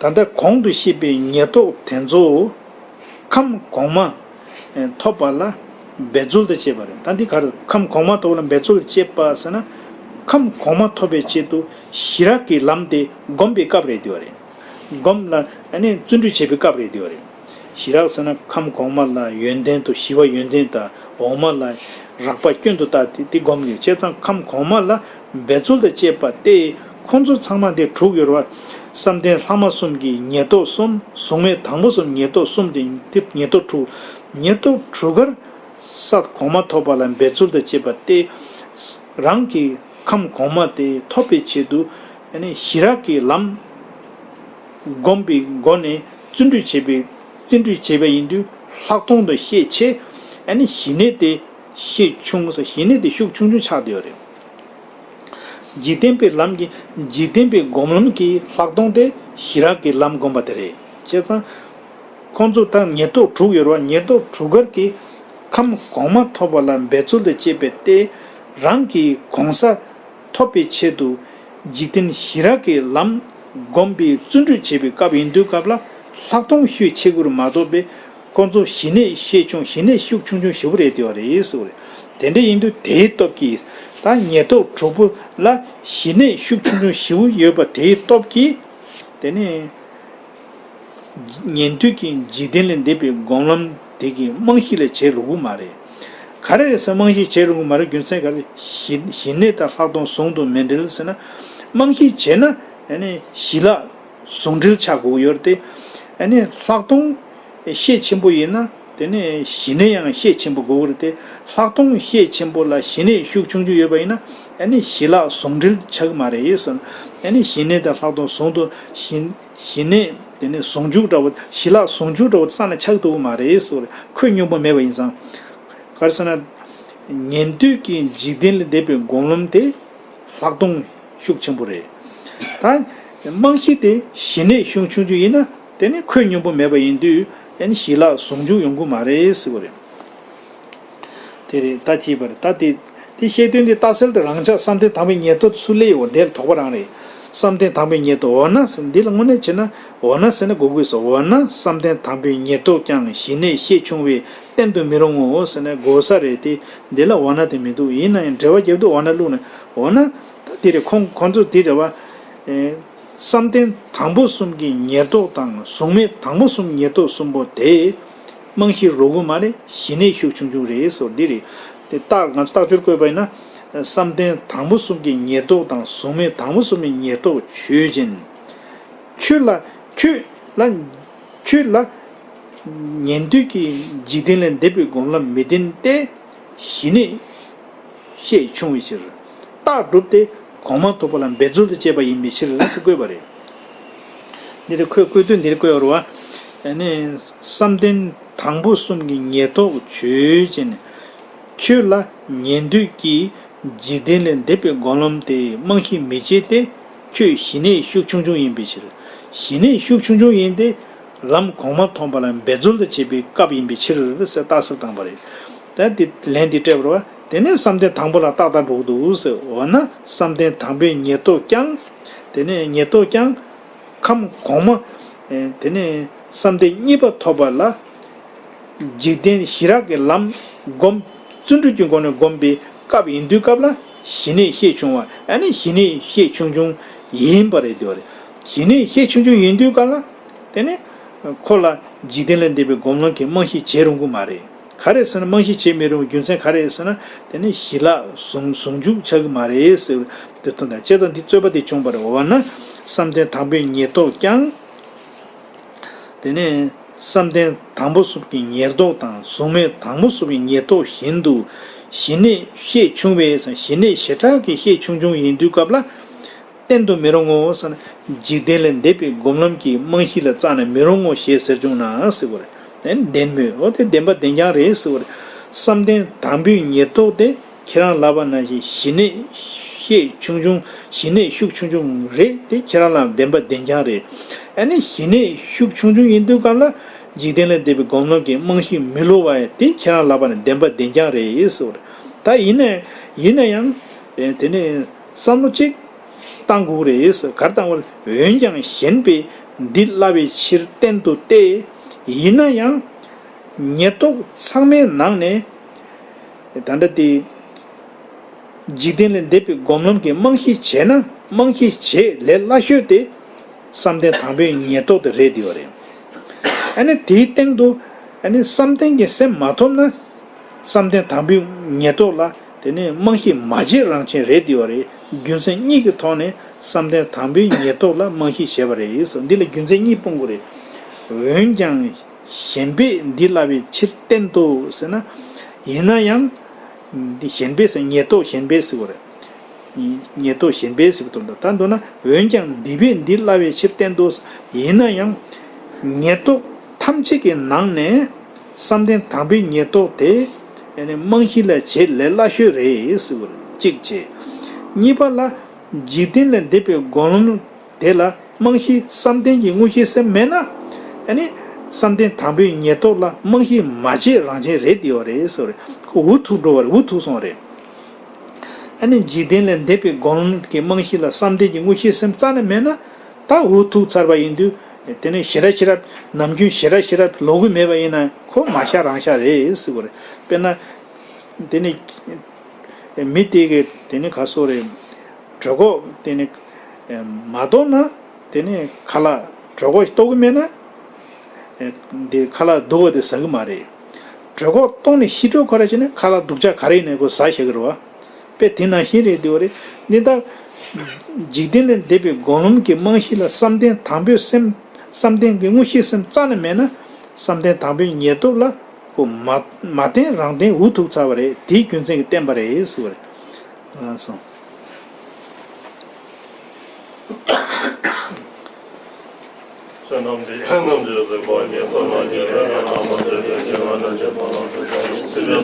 ད་ལྟ་གོང་དུ་བཤད་པའི་ཉེར་བསྡོགས་དེ་ཚོ་ཁམས་གོང་མ་ཐོབ་པ་ལ་འབད་རྩོལ་དང་བཅས་པ་རེད། ད་འདི་ག་རེ། ཁམས་གོང་མ་ཐོབ་པ་ལ་འབད་རྩོལ་དང་བཅས་པ་ཟེར་ན། ཁམས་གོང་མ་ཐོབ་པའི་ཆེད་དུ་ཞི་རགས་ཀྱི་ལམ་དེ་སྒོམ་པའི་སྐབས་རེད་འདུག་བ་རེད། སྒོམ་ལ་ཨ་ནི་བརྩོན་འགྲུས་བྱེད་པའི་སྐབས་རེད་འདུག་བ་རེད། ཞི་རགས་ཟེར་ན་ཁམས་གོང་མ་ལ་ཡོན་ཏན་དང་ཞི་བ་ཡོན་ཏན་དང་འོག་མ་ལ་རགས་པ་སྐྱོན་དུ་བལྟ་སྟེ་དེ་སྒོམ་ཡོད། བྱས་ཙང་ཁམས་གོང་མ་ལ་འབད་རྩོལ་དང་བཅས་པ་སྟེ། ཁོང་ཚོ་ཚང་མ་དེ་དྲུག་ཡོད་རེད་བ། བསམ་གཏན་ལྷག་མ་གསུམ་གྱི་ཉེར་བསྡོགས་གསུམ། གཟུགས་མེད་དང་པོ་གསུམ། ཉེར་བསྡོགས་གསུམ་དེ་དེ་ཉེར་བསྡོགས་དྲུག་ཉེར་བསྡོགས་དྲུག་གར་ས་གོང་མ་ཐོབ་པ་ལ་འབད་རྩོལ་དང་བཅས་པ་སྟེ། རང་གི་ ཁམས་གོང་མ་དེ་ཐོབ་པའི་ཆེད་དུ་ཨ་ནི་ཞི་རགས་ཀྱི་ལམ་བསྒོམས་པའི་སྒོ་ནས་བརྩོན་འགྲུས་བྱས་པའི་བརྩོན་འགྲུས་བྱས་པ་ཡིན་དུས་ལྷག་མཐོང་དུ་ཤས་ཆེ། ཨ་ནི་ཞི་གནས་དེ་ཤས་ཆུང་ཟེར། ཞི་གནས་དེ་ཤུགས་ཆུང་ཆུང་ཆགས་བསྡད་ཡོད་རེད། འཇིག་རྟེན་པའི་ལམ་གྱི། འཇིག་རྟེན་པའི་སྒོམ་ལམ་གྱི་ལྷག་མཐོང་དེ་ཞི་རགས་ཀྱི་ལམ་བསྒོམ་པ་དེ་རེད། བྱས་ཙང་ཁོང་ཚོ་ད་ཉེར་བསྡོགས་དྲུག་ཡོད་རེད་བ། ཉེར་བསྡོགས་དྲུག་གར་གྱི་ཁམས་གོང་མ་ཐོབ་པ་ལ་འབད་རྩོལ་དུ་བྱེད་པའི་སྟེ། རང་གི་གོང་ས་ཐོབ་པའི་ཆེད་དུ་འཇིག་རྟེན་ཞི་རགས་ཀྱི་ལམ་བསྒོམ་པའི་བརྩོན་འགྲུས་བྱེད་པའི་སྐབས་ཡིན་དུས་སྐབས་ལ་ལྷག་མཐོང་ཤས་ཆེ་དགོས་རེད་མ་གཏོགས་པའི། ཁོང་ཚོ་ཞི་གནས་ཤས་ཆུང་། ཞི་གནས་ཤུགས་ཆུང་ཆུང་ཞེ་པོ་རེད་བསྡད་པ་རེད་ཟེར་བ་རེད། དེ་འདྲ་ཡིན་དུས་དེའི་སྟོབས་ཀྱིས་ད་ཉེར་བསྡོགས་དྲུག་པོ་ལ་ཞི་གནས་ཤུགས་ཆུང་ཆུང་ཞེ་པོ་ཡོད་པ་དེའི་སྟོབས་ཀྱིས། དེ་ནས་ཉན་ཐོས་ཀྱི་འཇིག་རྟེན་ལས་འདས་པའི་སྒོམ་ལམ་དེ་གི་རྨང་གཞི་ལ་བྱེད་རུང་གི་མ་རེད། ག་རེ་རེད་ཟེར། རྨང་གཞི་བྱེད་རུང་གི་མ་རེད། རྒྱུ་མཚན་ག་རེ། ཞི་ཞི་གནས་དང་ལྷག་མཐོང་ཟུང་དུ་མི་འབྲེལ་ཟེར་ན། རྨང་གཞི་བྱས་ན་ཨ་ནི་ཞི་ལྷག་ཟུང་འབྲེལ་ཆགས་དགོས་ཀྱི་ཡོད་རེད་དེ། ཨ་ནི་ལྷག་མཐོང་ཤས་ཆེན་པོ་ཡིན་ན་དེ་ནས་ཞི་གནས་ཡང་ཤས་ཆེན་པོ་དགོས་ཀྱི་རེད་དེ། ལྷག་མཐོང་ཤས་ཆེན་པོ་ལ་ཞི་གནས་ཤུགས་ཆུང་ཆུང་ཡོད་པ་ཡིན་ན་ཨ་ནི་ཞི་ལྷག་ཟུང་འབྲེལ་ཆགས་ཀྱི་མ་རེད་ཟེར། ཨ་ནི་ཞི་གནས་དང་ལྷག་མཐོང་ཟུང་དུ། ཞི་ཞི་གནས་དེ་ནས་ཟུང་འཇུག་འདྲ་བོ། ཞི་ལྷག་ཟུང་འཇུག་འདྲ་བོ་རྩ་ནས་ཆགས་ཐུབ་ཀྱི་མ་རེད་ཟེར་བ་རེད། ཁོད་སྙོམས་པོ་མེད་པ་ཡིན་ཙང་། ག་རེ་ཟེར་ན། ཉན་ཐོས་ཀྱི་འཇིག་རྟེན་ལས་འདས་པའི་སྒོམ་ལམ་དེ་ལྷག་མཐོང་ཤུགས་ཆེན་པོ་རེད། ད་རྨང་གཞི་དེ་ཞི་གནས་ཤུགས་ཆུང་ཆུང་ཡིན་ན་དེ་ནི་ཁོད་སྙོམས་པོ་མེད་པ་ཡིན་དུས་ཨ་ནི་ཞི་ལྷག་ཟུང་འཇུག་ཡོང་གི་མ་རེད་ཟེར་བ་རེད། དེ་རེད། ད་ཅེས་པ་རེད། ད་དེ་དེ་བཤད་དོན་དེ་ལྟ་གསལ་དུ་རང་ཅག་བསམ་གཏན་དང་པོའི་ཉེར་བསྡོགས་སུ་སླེབས་ཡོད། དེ་ལ་དོགས་པ་རང་རེད། བསམ་གཏན་དང་པོའི་ཉེར་བསྡོགས། འོ་ན་ཟེར། འདི་ལ་དངོས་གནས་བྱས་ན་འོ་ན་ཟེར་ན་གོ་དགོས་སོ། འོ་ན་བསམ་གཏན་དང་པོའི་ཉེར་བསྡོགས་ཀྱང་ཞི་གནས་ཤས་ཆུང་བས་བསྟན་དུ་མི་རུང་ངོ་ཟེར་ན་གོ་ས་རེད་དེ། འདི་ལ་འོ་ན་དེ་མི་འདུག་ཡིན་ན་ཡང་འགྲེལ་པ་རྒྱབ་དུས་འོ་ན་བླུགས་ནས། འོ་ན་ད་འདི་རེད། ཁོང་ཁོང་ཚོ་འདི་རེད་བ། ཨེ། བསམ་གཏན་དང་པོ་གསུམ་གྱི་ཉེར་བསྡོགས་དང་གཟུགས་མེད་དང་པོ་གསུམ་ཉེར་བསྡོགས་གསུམ་པོ་དེ་རྨང་གཞི་རུང་གི་མ་རེད། ཞི་གནས་ཤུགས་ཆུང་ཆུང་རེད་ཟེར་བ་འདི་རེད། དེ་རྟགས་ང་ཚོ་རྟགས་སྦྱོར་བཀོད་པ་ཡིན་ན། བསམ་གཏན་དང་པོ་གསུམ་གྱི་ཉེར་བསྡོགས་དང་གཟུགས་མེད་དང་པོ་གསུམ་གྱི་ཉེར་བསྡོགས་ཆོས་ཅན། ཁྱོད་ལ་ཁྱོད་ལ་ཁྱོད་ལ་ཉན་ཐོས་ཀྱི་འཇིག་རྟེན་ལས་འདས་པའི་སྒོམ་ལམ་མི་བདེན་ཏེ། ཞི་གནས་ཤས་ཆུང་བའི་ཕྱིར། རྟགས་སྒྲུབ་སྟེ་གོང་མ་ཐོབ་པ་ལ་འབད་རྩོལ་དུ་བྱེད་པ་ཡིན་པའི་ཕྱིར་ཟེར་བཀོད་པ་རེད། འདི་རེད། ཁོས་བཀོད་དོན་འདི་རེད་བཀོད་ཡོད་རེད་བ། ཨ་ནི་བསམ་གཏན་དང་པོ་གསུམ་གྱི་ཉེར་བསྡོགས་ཆོས་ཅན། ཁྱོད་ལ་ཉན་ཐོས་ཀྱི་འཇིག་རྟེན་ལས་འདས་པའི་སྒོམ་ལམ་དེ་རྨང་གཞི་མི་བྱེད་དེ། ཁྱོད་ཞི་གནས་ཤུགས་ཆུང་ཆུང་ཡིན་པའི་ཕྱིར། ཞི་གནས་ཤུགས་ཆུང་ཆུང་ཡིན་ཏེ། ལམ་གོང་མ་མཐོང་པ་ལ་འབད་རྩོལ་དུ་བྱེད་པའི་སྐབས་ཡིན་པའི་ཕྱིར་ཟེར་རྟགས་གསལ་བཏང་པ་རེད། ད་དེ་ལན་འདི་སྤྲད་པ་རེད་བ། དེ་ནས་བསམ་གཏན་དང་པོ་ལ་རྟགས་དང་འགྲོ་གི་འདུག་ཟེར། འོ་ན་བསམ་གཏན་དང་པོའི་ཉེར་བསྡོགས་ཀྱང་། དེ་ནས་ཉེར་བསྡོགས་ཀྱང་། ཁམས་གོང་མ། ཨེ། དེ་ནས་བསམ་གཏན་གཉིས་པ་ཐོབ་པ་ལ། འཇིག་རྟེན་ཞི་རགས་ཀྱི་ལམ་བསྒོམ། བརྩོན་འགྲུས་ཀྱི་སྒོ་ནས་བསྒོམས་པའི་སྐབས་ཡིན་དུས་སྐབས་ལ་ཞི་གནས་ཤས་ཆུང་བ། ཨ་ནི་ཞི་གནས་ཤས་ཆུང་ཆུང་ཡིན་པ་རེད་དེ་བ་རེད། ཞི་གནས་ཤས་ཆུང་ཆུང་ཡིན་དུས་སྐབས་ལ། དེ་ནི་ཁོ་ལ་འཇིག་རྟེན་ལས་འདས་པའི་སྒོམ་ལམ་གྱི་རྨང་གཞི་བྱེད་རུང་གི་མ་རེད། ག་རེ་ཟེར་ན་རྨང་གཞི་བྱེད་མི་རུང་བའི་རྒྱུ་མཚན་ག་རེ་ཟེར་ན། དེ་ནི་ཞི་ལྷག་ཟུང་ཟུང་འཇུག་ཆགས་ཀྱི་མ་རེད་ཟེར། དེ་དོན་དག་བྱས་ཙང་འདི་རྩོད་པ་དེ་བྱུང་བ་རེད། འོ་ན་བསམ་གཏན་དང་པོའི་ཉེར་བསྡོགས་ཀྱང་། དེ་ནས་བསམ་གཏན་དང་པོ་གསུམ་གྱི་ཉེར་བསྡོགས་དང་གཟུགས་མེད་དང་པོ་གསུམ་གྱི་ཉེར་བསྡོགས་བཞིན་དུ་ཞི་གནས་ཤས་ཆུང་བས་ཟེར། ཞི་གནས་ཞེ་དྲག་གི་ཤས་ཆུང་ཆུང་ཡིན་དུས་སྐབས་ལ་བསྟན་དུ་མི་རུང་ངོ་ཟེར་ན། འཇིག་རྟེན་ལས་འདས་པའི་སྒོམ་ལམ་གྱི་རྨང་གཞི་ལ་རྩ་ནས་མི་རུང་ངོ་ཞེས་ཟེར་བྱུང་ན་ཟེར་བ་རེད། དེ་ནི་བདེན་མོད། འོ་དེ་བདེན་པ་བདེན་རྐྱང་རེད་ཟེར་བ་རེད། བསམ་གཏན་དང་པོའི་ཉེར་བསྡོགས་དེ། ཁྱེད་རང་ལབ་པ་ནང་བཞིན་ཞི་གནས་ཤས་ཆུང་ཆུང་། ཞི་གནས་ཤུགས་ཆུང་ཆུང་རེད་དེ། ཁྱེད་རང་ལ་བདེན་པ་བདེན་རྐྱང་རེད། ཨ་ནི་ཞི་གནས་ཤུགས་ཆུང་ཆུང་ཡིན་དུས་སྐབས་ལ་འཇིག་རྟེན་ལས་འདས་པའི་སྒོམ་ལམ་གྱི་རྨང་གཞི་མི་སླུ་བ་དེ་ཁྱེད་རང་ལབ་པ་ནི་བདེན་པ་བདེན་རྐྱང་རེད་ཟེར་བ་རེད། ད་ཡིན་ན་ཡིན་ན་ཡང་དེ་ནི་བསམ་བློ་གཅིག་བཏང་དགོས་རེད་ཟེར། ག་རེ་བཏང་དགོས་རེད། འོན་ཀྱང་ཞེན་པས་འདི་སླ་བའི་ཕྱིར་བསྟན་ཏོ་སྟེ། ཡིན་ན་ཡང་ཉེར་བསྡོགས་ཚང་མའི་ནང་ནས། ད་ལྟ་དེ། འཇིག་རྟེན་ལས་འདས་པའི་སྒོམ་ལམ་གྱི་རྨང་གཞི་བྱས་ན། རྨང་གཞི་བྱེད་ལས་སླ་ཤོས་དེ་བསམ་གཏན་དང་པོའི་ཉེར་བསྡོགས་དེ་རེད་དེ་བ་རེད། ཨ་ནི་དེའི་སྟེང་དུ་ཨ་ནི་བསམ་གཏན་གྱི་སེམས་མ་ཐོབ་ན། བསམ་གཏན་དང་པོའི་ཉེར་བསྡོགས་ལ་དེ་ནས་རྨང་གཞི་མ་བྱེད་རང་བྱེད་རེད་དེ་བ་རེད། རྒྱུ་མཚན་གཉིས་ཀྱི་ཐོག་ནས་བསམ་གཏན་དང་པོའི་ཉེར་བསྡོགས་ལ་རྨང་གཞི་བྱས་པ་རེད་ཟེར། འདི་ལ་རྒྱུ་མཚན་གཉིས་སྤུངས་དགོས་རེད། འོན་ཀྱང་། ཞེན་པས་འདི་སླ་བའི་ཕྱིར་བསྟན་ཏོ་ཟེར་ན། ཡིན་ན་ཡང་། འདི་ཞེན་པས་ཟེར། ཉེར་བསྡོགས་ཞེན་པས་ཟེར་བ་རེད། ཉེར་ཐོབ་གཞན་ཕན་ཟེར་གྱི་འདུག་ད་མདོར་ན་འོན་ཀྱང་འདི་པས་འདི་སླ་བའི་ཕྱིར་བསྟན་ཏོ། ཡིན་ན་ཡང་ཉེར་ཐོབ་ཐམས་ཅད་ཀྱི་ནང་ནས་བསམ་གཏན་དང་པོའི་ཉེར་ཐོབ་དེ་རྨང་གཞི་ལ་བྱེད་ལས་སླ་ཤོས་རེད་ཟེར་བ་གཅིག་བྱས། གཉིས་པ་ལ་འཇིག་རྟེན་ལས་འདས་པའི་སྒོམ་ལམ་དེ་ལ་རྨང་གཞི་བསམ་གཏན་གྱི་དངོས་གཞི་སེམས་མེད་ན། ཨ་ནི་བསམ་གཏན་དང་པོའི་ཉེར་ཐོབ་ལ་རྨང་གཞི་མ་བྱས་རང་བྱས་རེད་དེ་ཡོད་རེད་ཟེར་བ་རེད། ཁོ་འུ་ཐུག་འགྲོ་བ་རེད། འུ་ཐུག་སོང་རེད། ཨ་ནི་འཇིག་རྟེན་ལས་འདས་པའི་སྒོམ་ལམ་གྱི་རྨང་གཞི་ལ་བསམ་གཏན་གྱི་དངོས་གཞི་སེམས་རྩ་ནས་མེད་ན། ད་འུ་ཐུག་ཚར་བ་ཡིན་དུས་དེ་ནི་ཞེ་དྲག་ཞེ་དྲག་ནམ་རྒྱུན་ཞེ་དྲག་ཞེ་དྲག་ལོག་གི་མེད་པ་ཡིན་ན་ཁོ་མ་ཤ་རང་ཤ་རེད་ཟེར་བ་རེད། དཔེར་ན། དེ་ནི་མི་དེ་གི་དེ་ནི་ག་སོ་རེད། གྲོད་ཁོག་དེ་ནི་མ་ལྡོག་ན་དེ་ནི་ཁ་ལག་གྲོད་ཁོག་ལྟོགས་གི་མེད་ན། དེ་ཁ་ལག་སྡུག་པ་དེ་ཟ་གི་མ་རེད། གྲོད་ཁོག་ལྟོགས་ནས་ཤི་འགྲོ་ཁོ་ར་བྱས་ན་ཁ་ལག་སྡུག་ཅག་ག་རེ་ཡིན་ནའི་ཁོ་ཟ་བཞག་གི་རེད་བ། དཔེ་དེ་ནང་བཞིན་རེད་དེ་བ་རེད། འདི་ལྟར་འཇིག་རྟེན་ལས་འདས་པའི་སྒོམ་ལམ་གྱི་རྨང་གཞི་ལ་བསམ་གཏན་དང་པོའི་སེམས། བསམ་གཏན་གྱི་དངོས་གཞིའི་སེམས་རྩ་ནས་མེད་ན། བསམ་གཏན་དང་པོའི་ཉེར་ཐོབ་ལ་ཁོ་མ་མ་བརྟེན་རང་བརྟེན་འུ་ཐུག་ཚར་བ་རེད། དེའི་རྒྱུ་མཚན་གྱིས་བསྟན་པ་རེད་ཟེར་བ་རེད། ལགས་སོ། བསོད་ནམས་འདི་ཡིས་ཐམས་ཅད་གཟིགས་པ་ཉིད། ཐོབ་ནས་ཉེར་ལེན་ལ་ནི་མ་ལུས་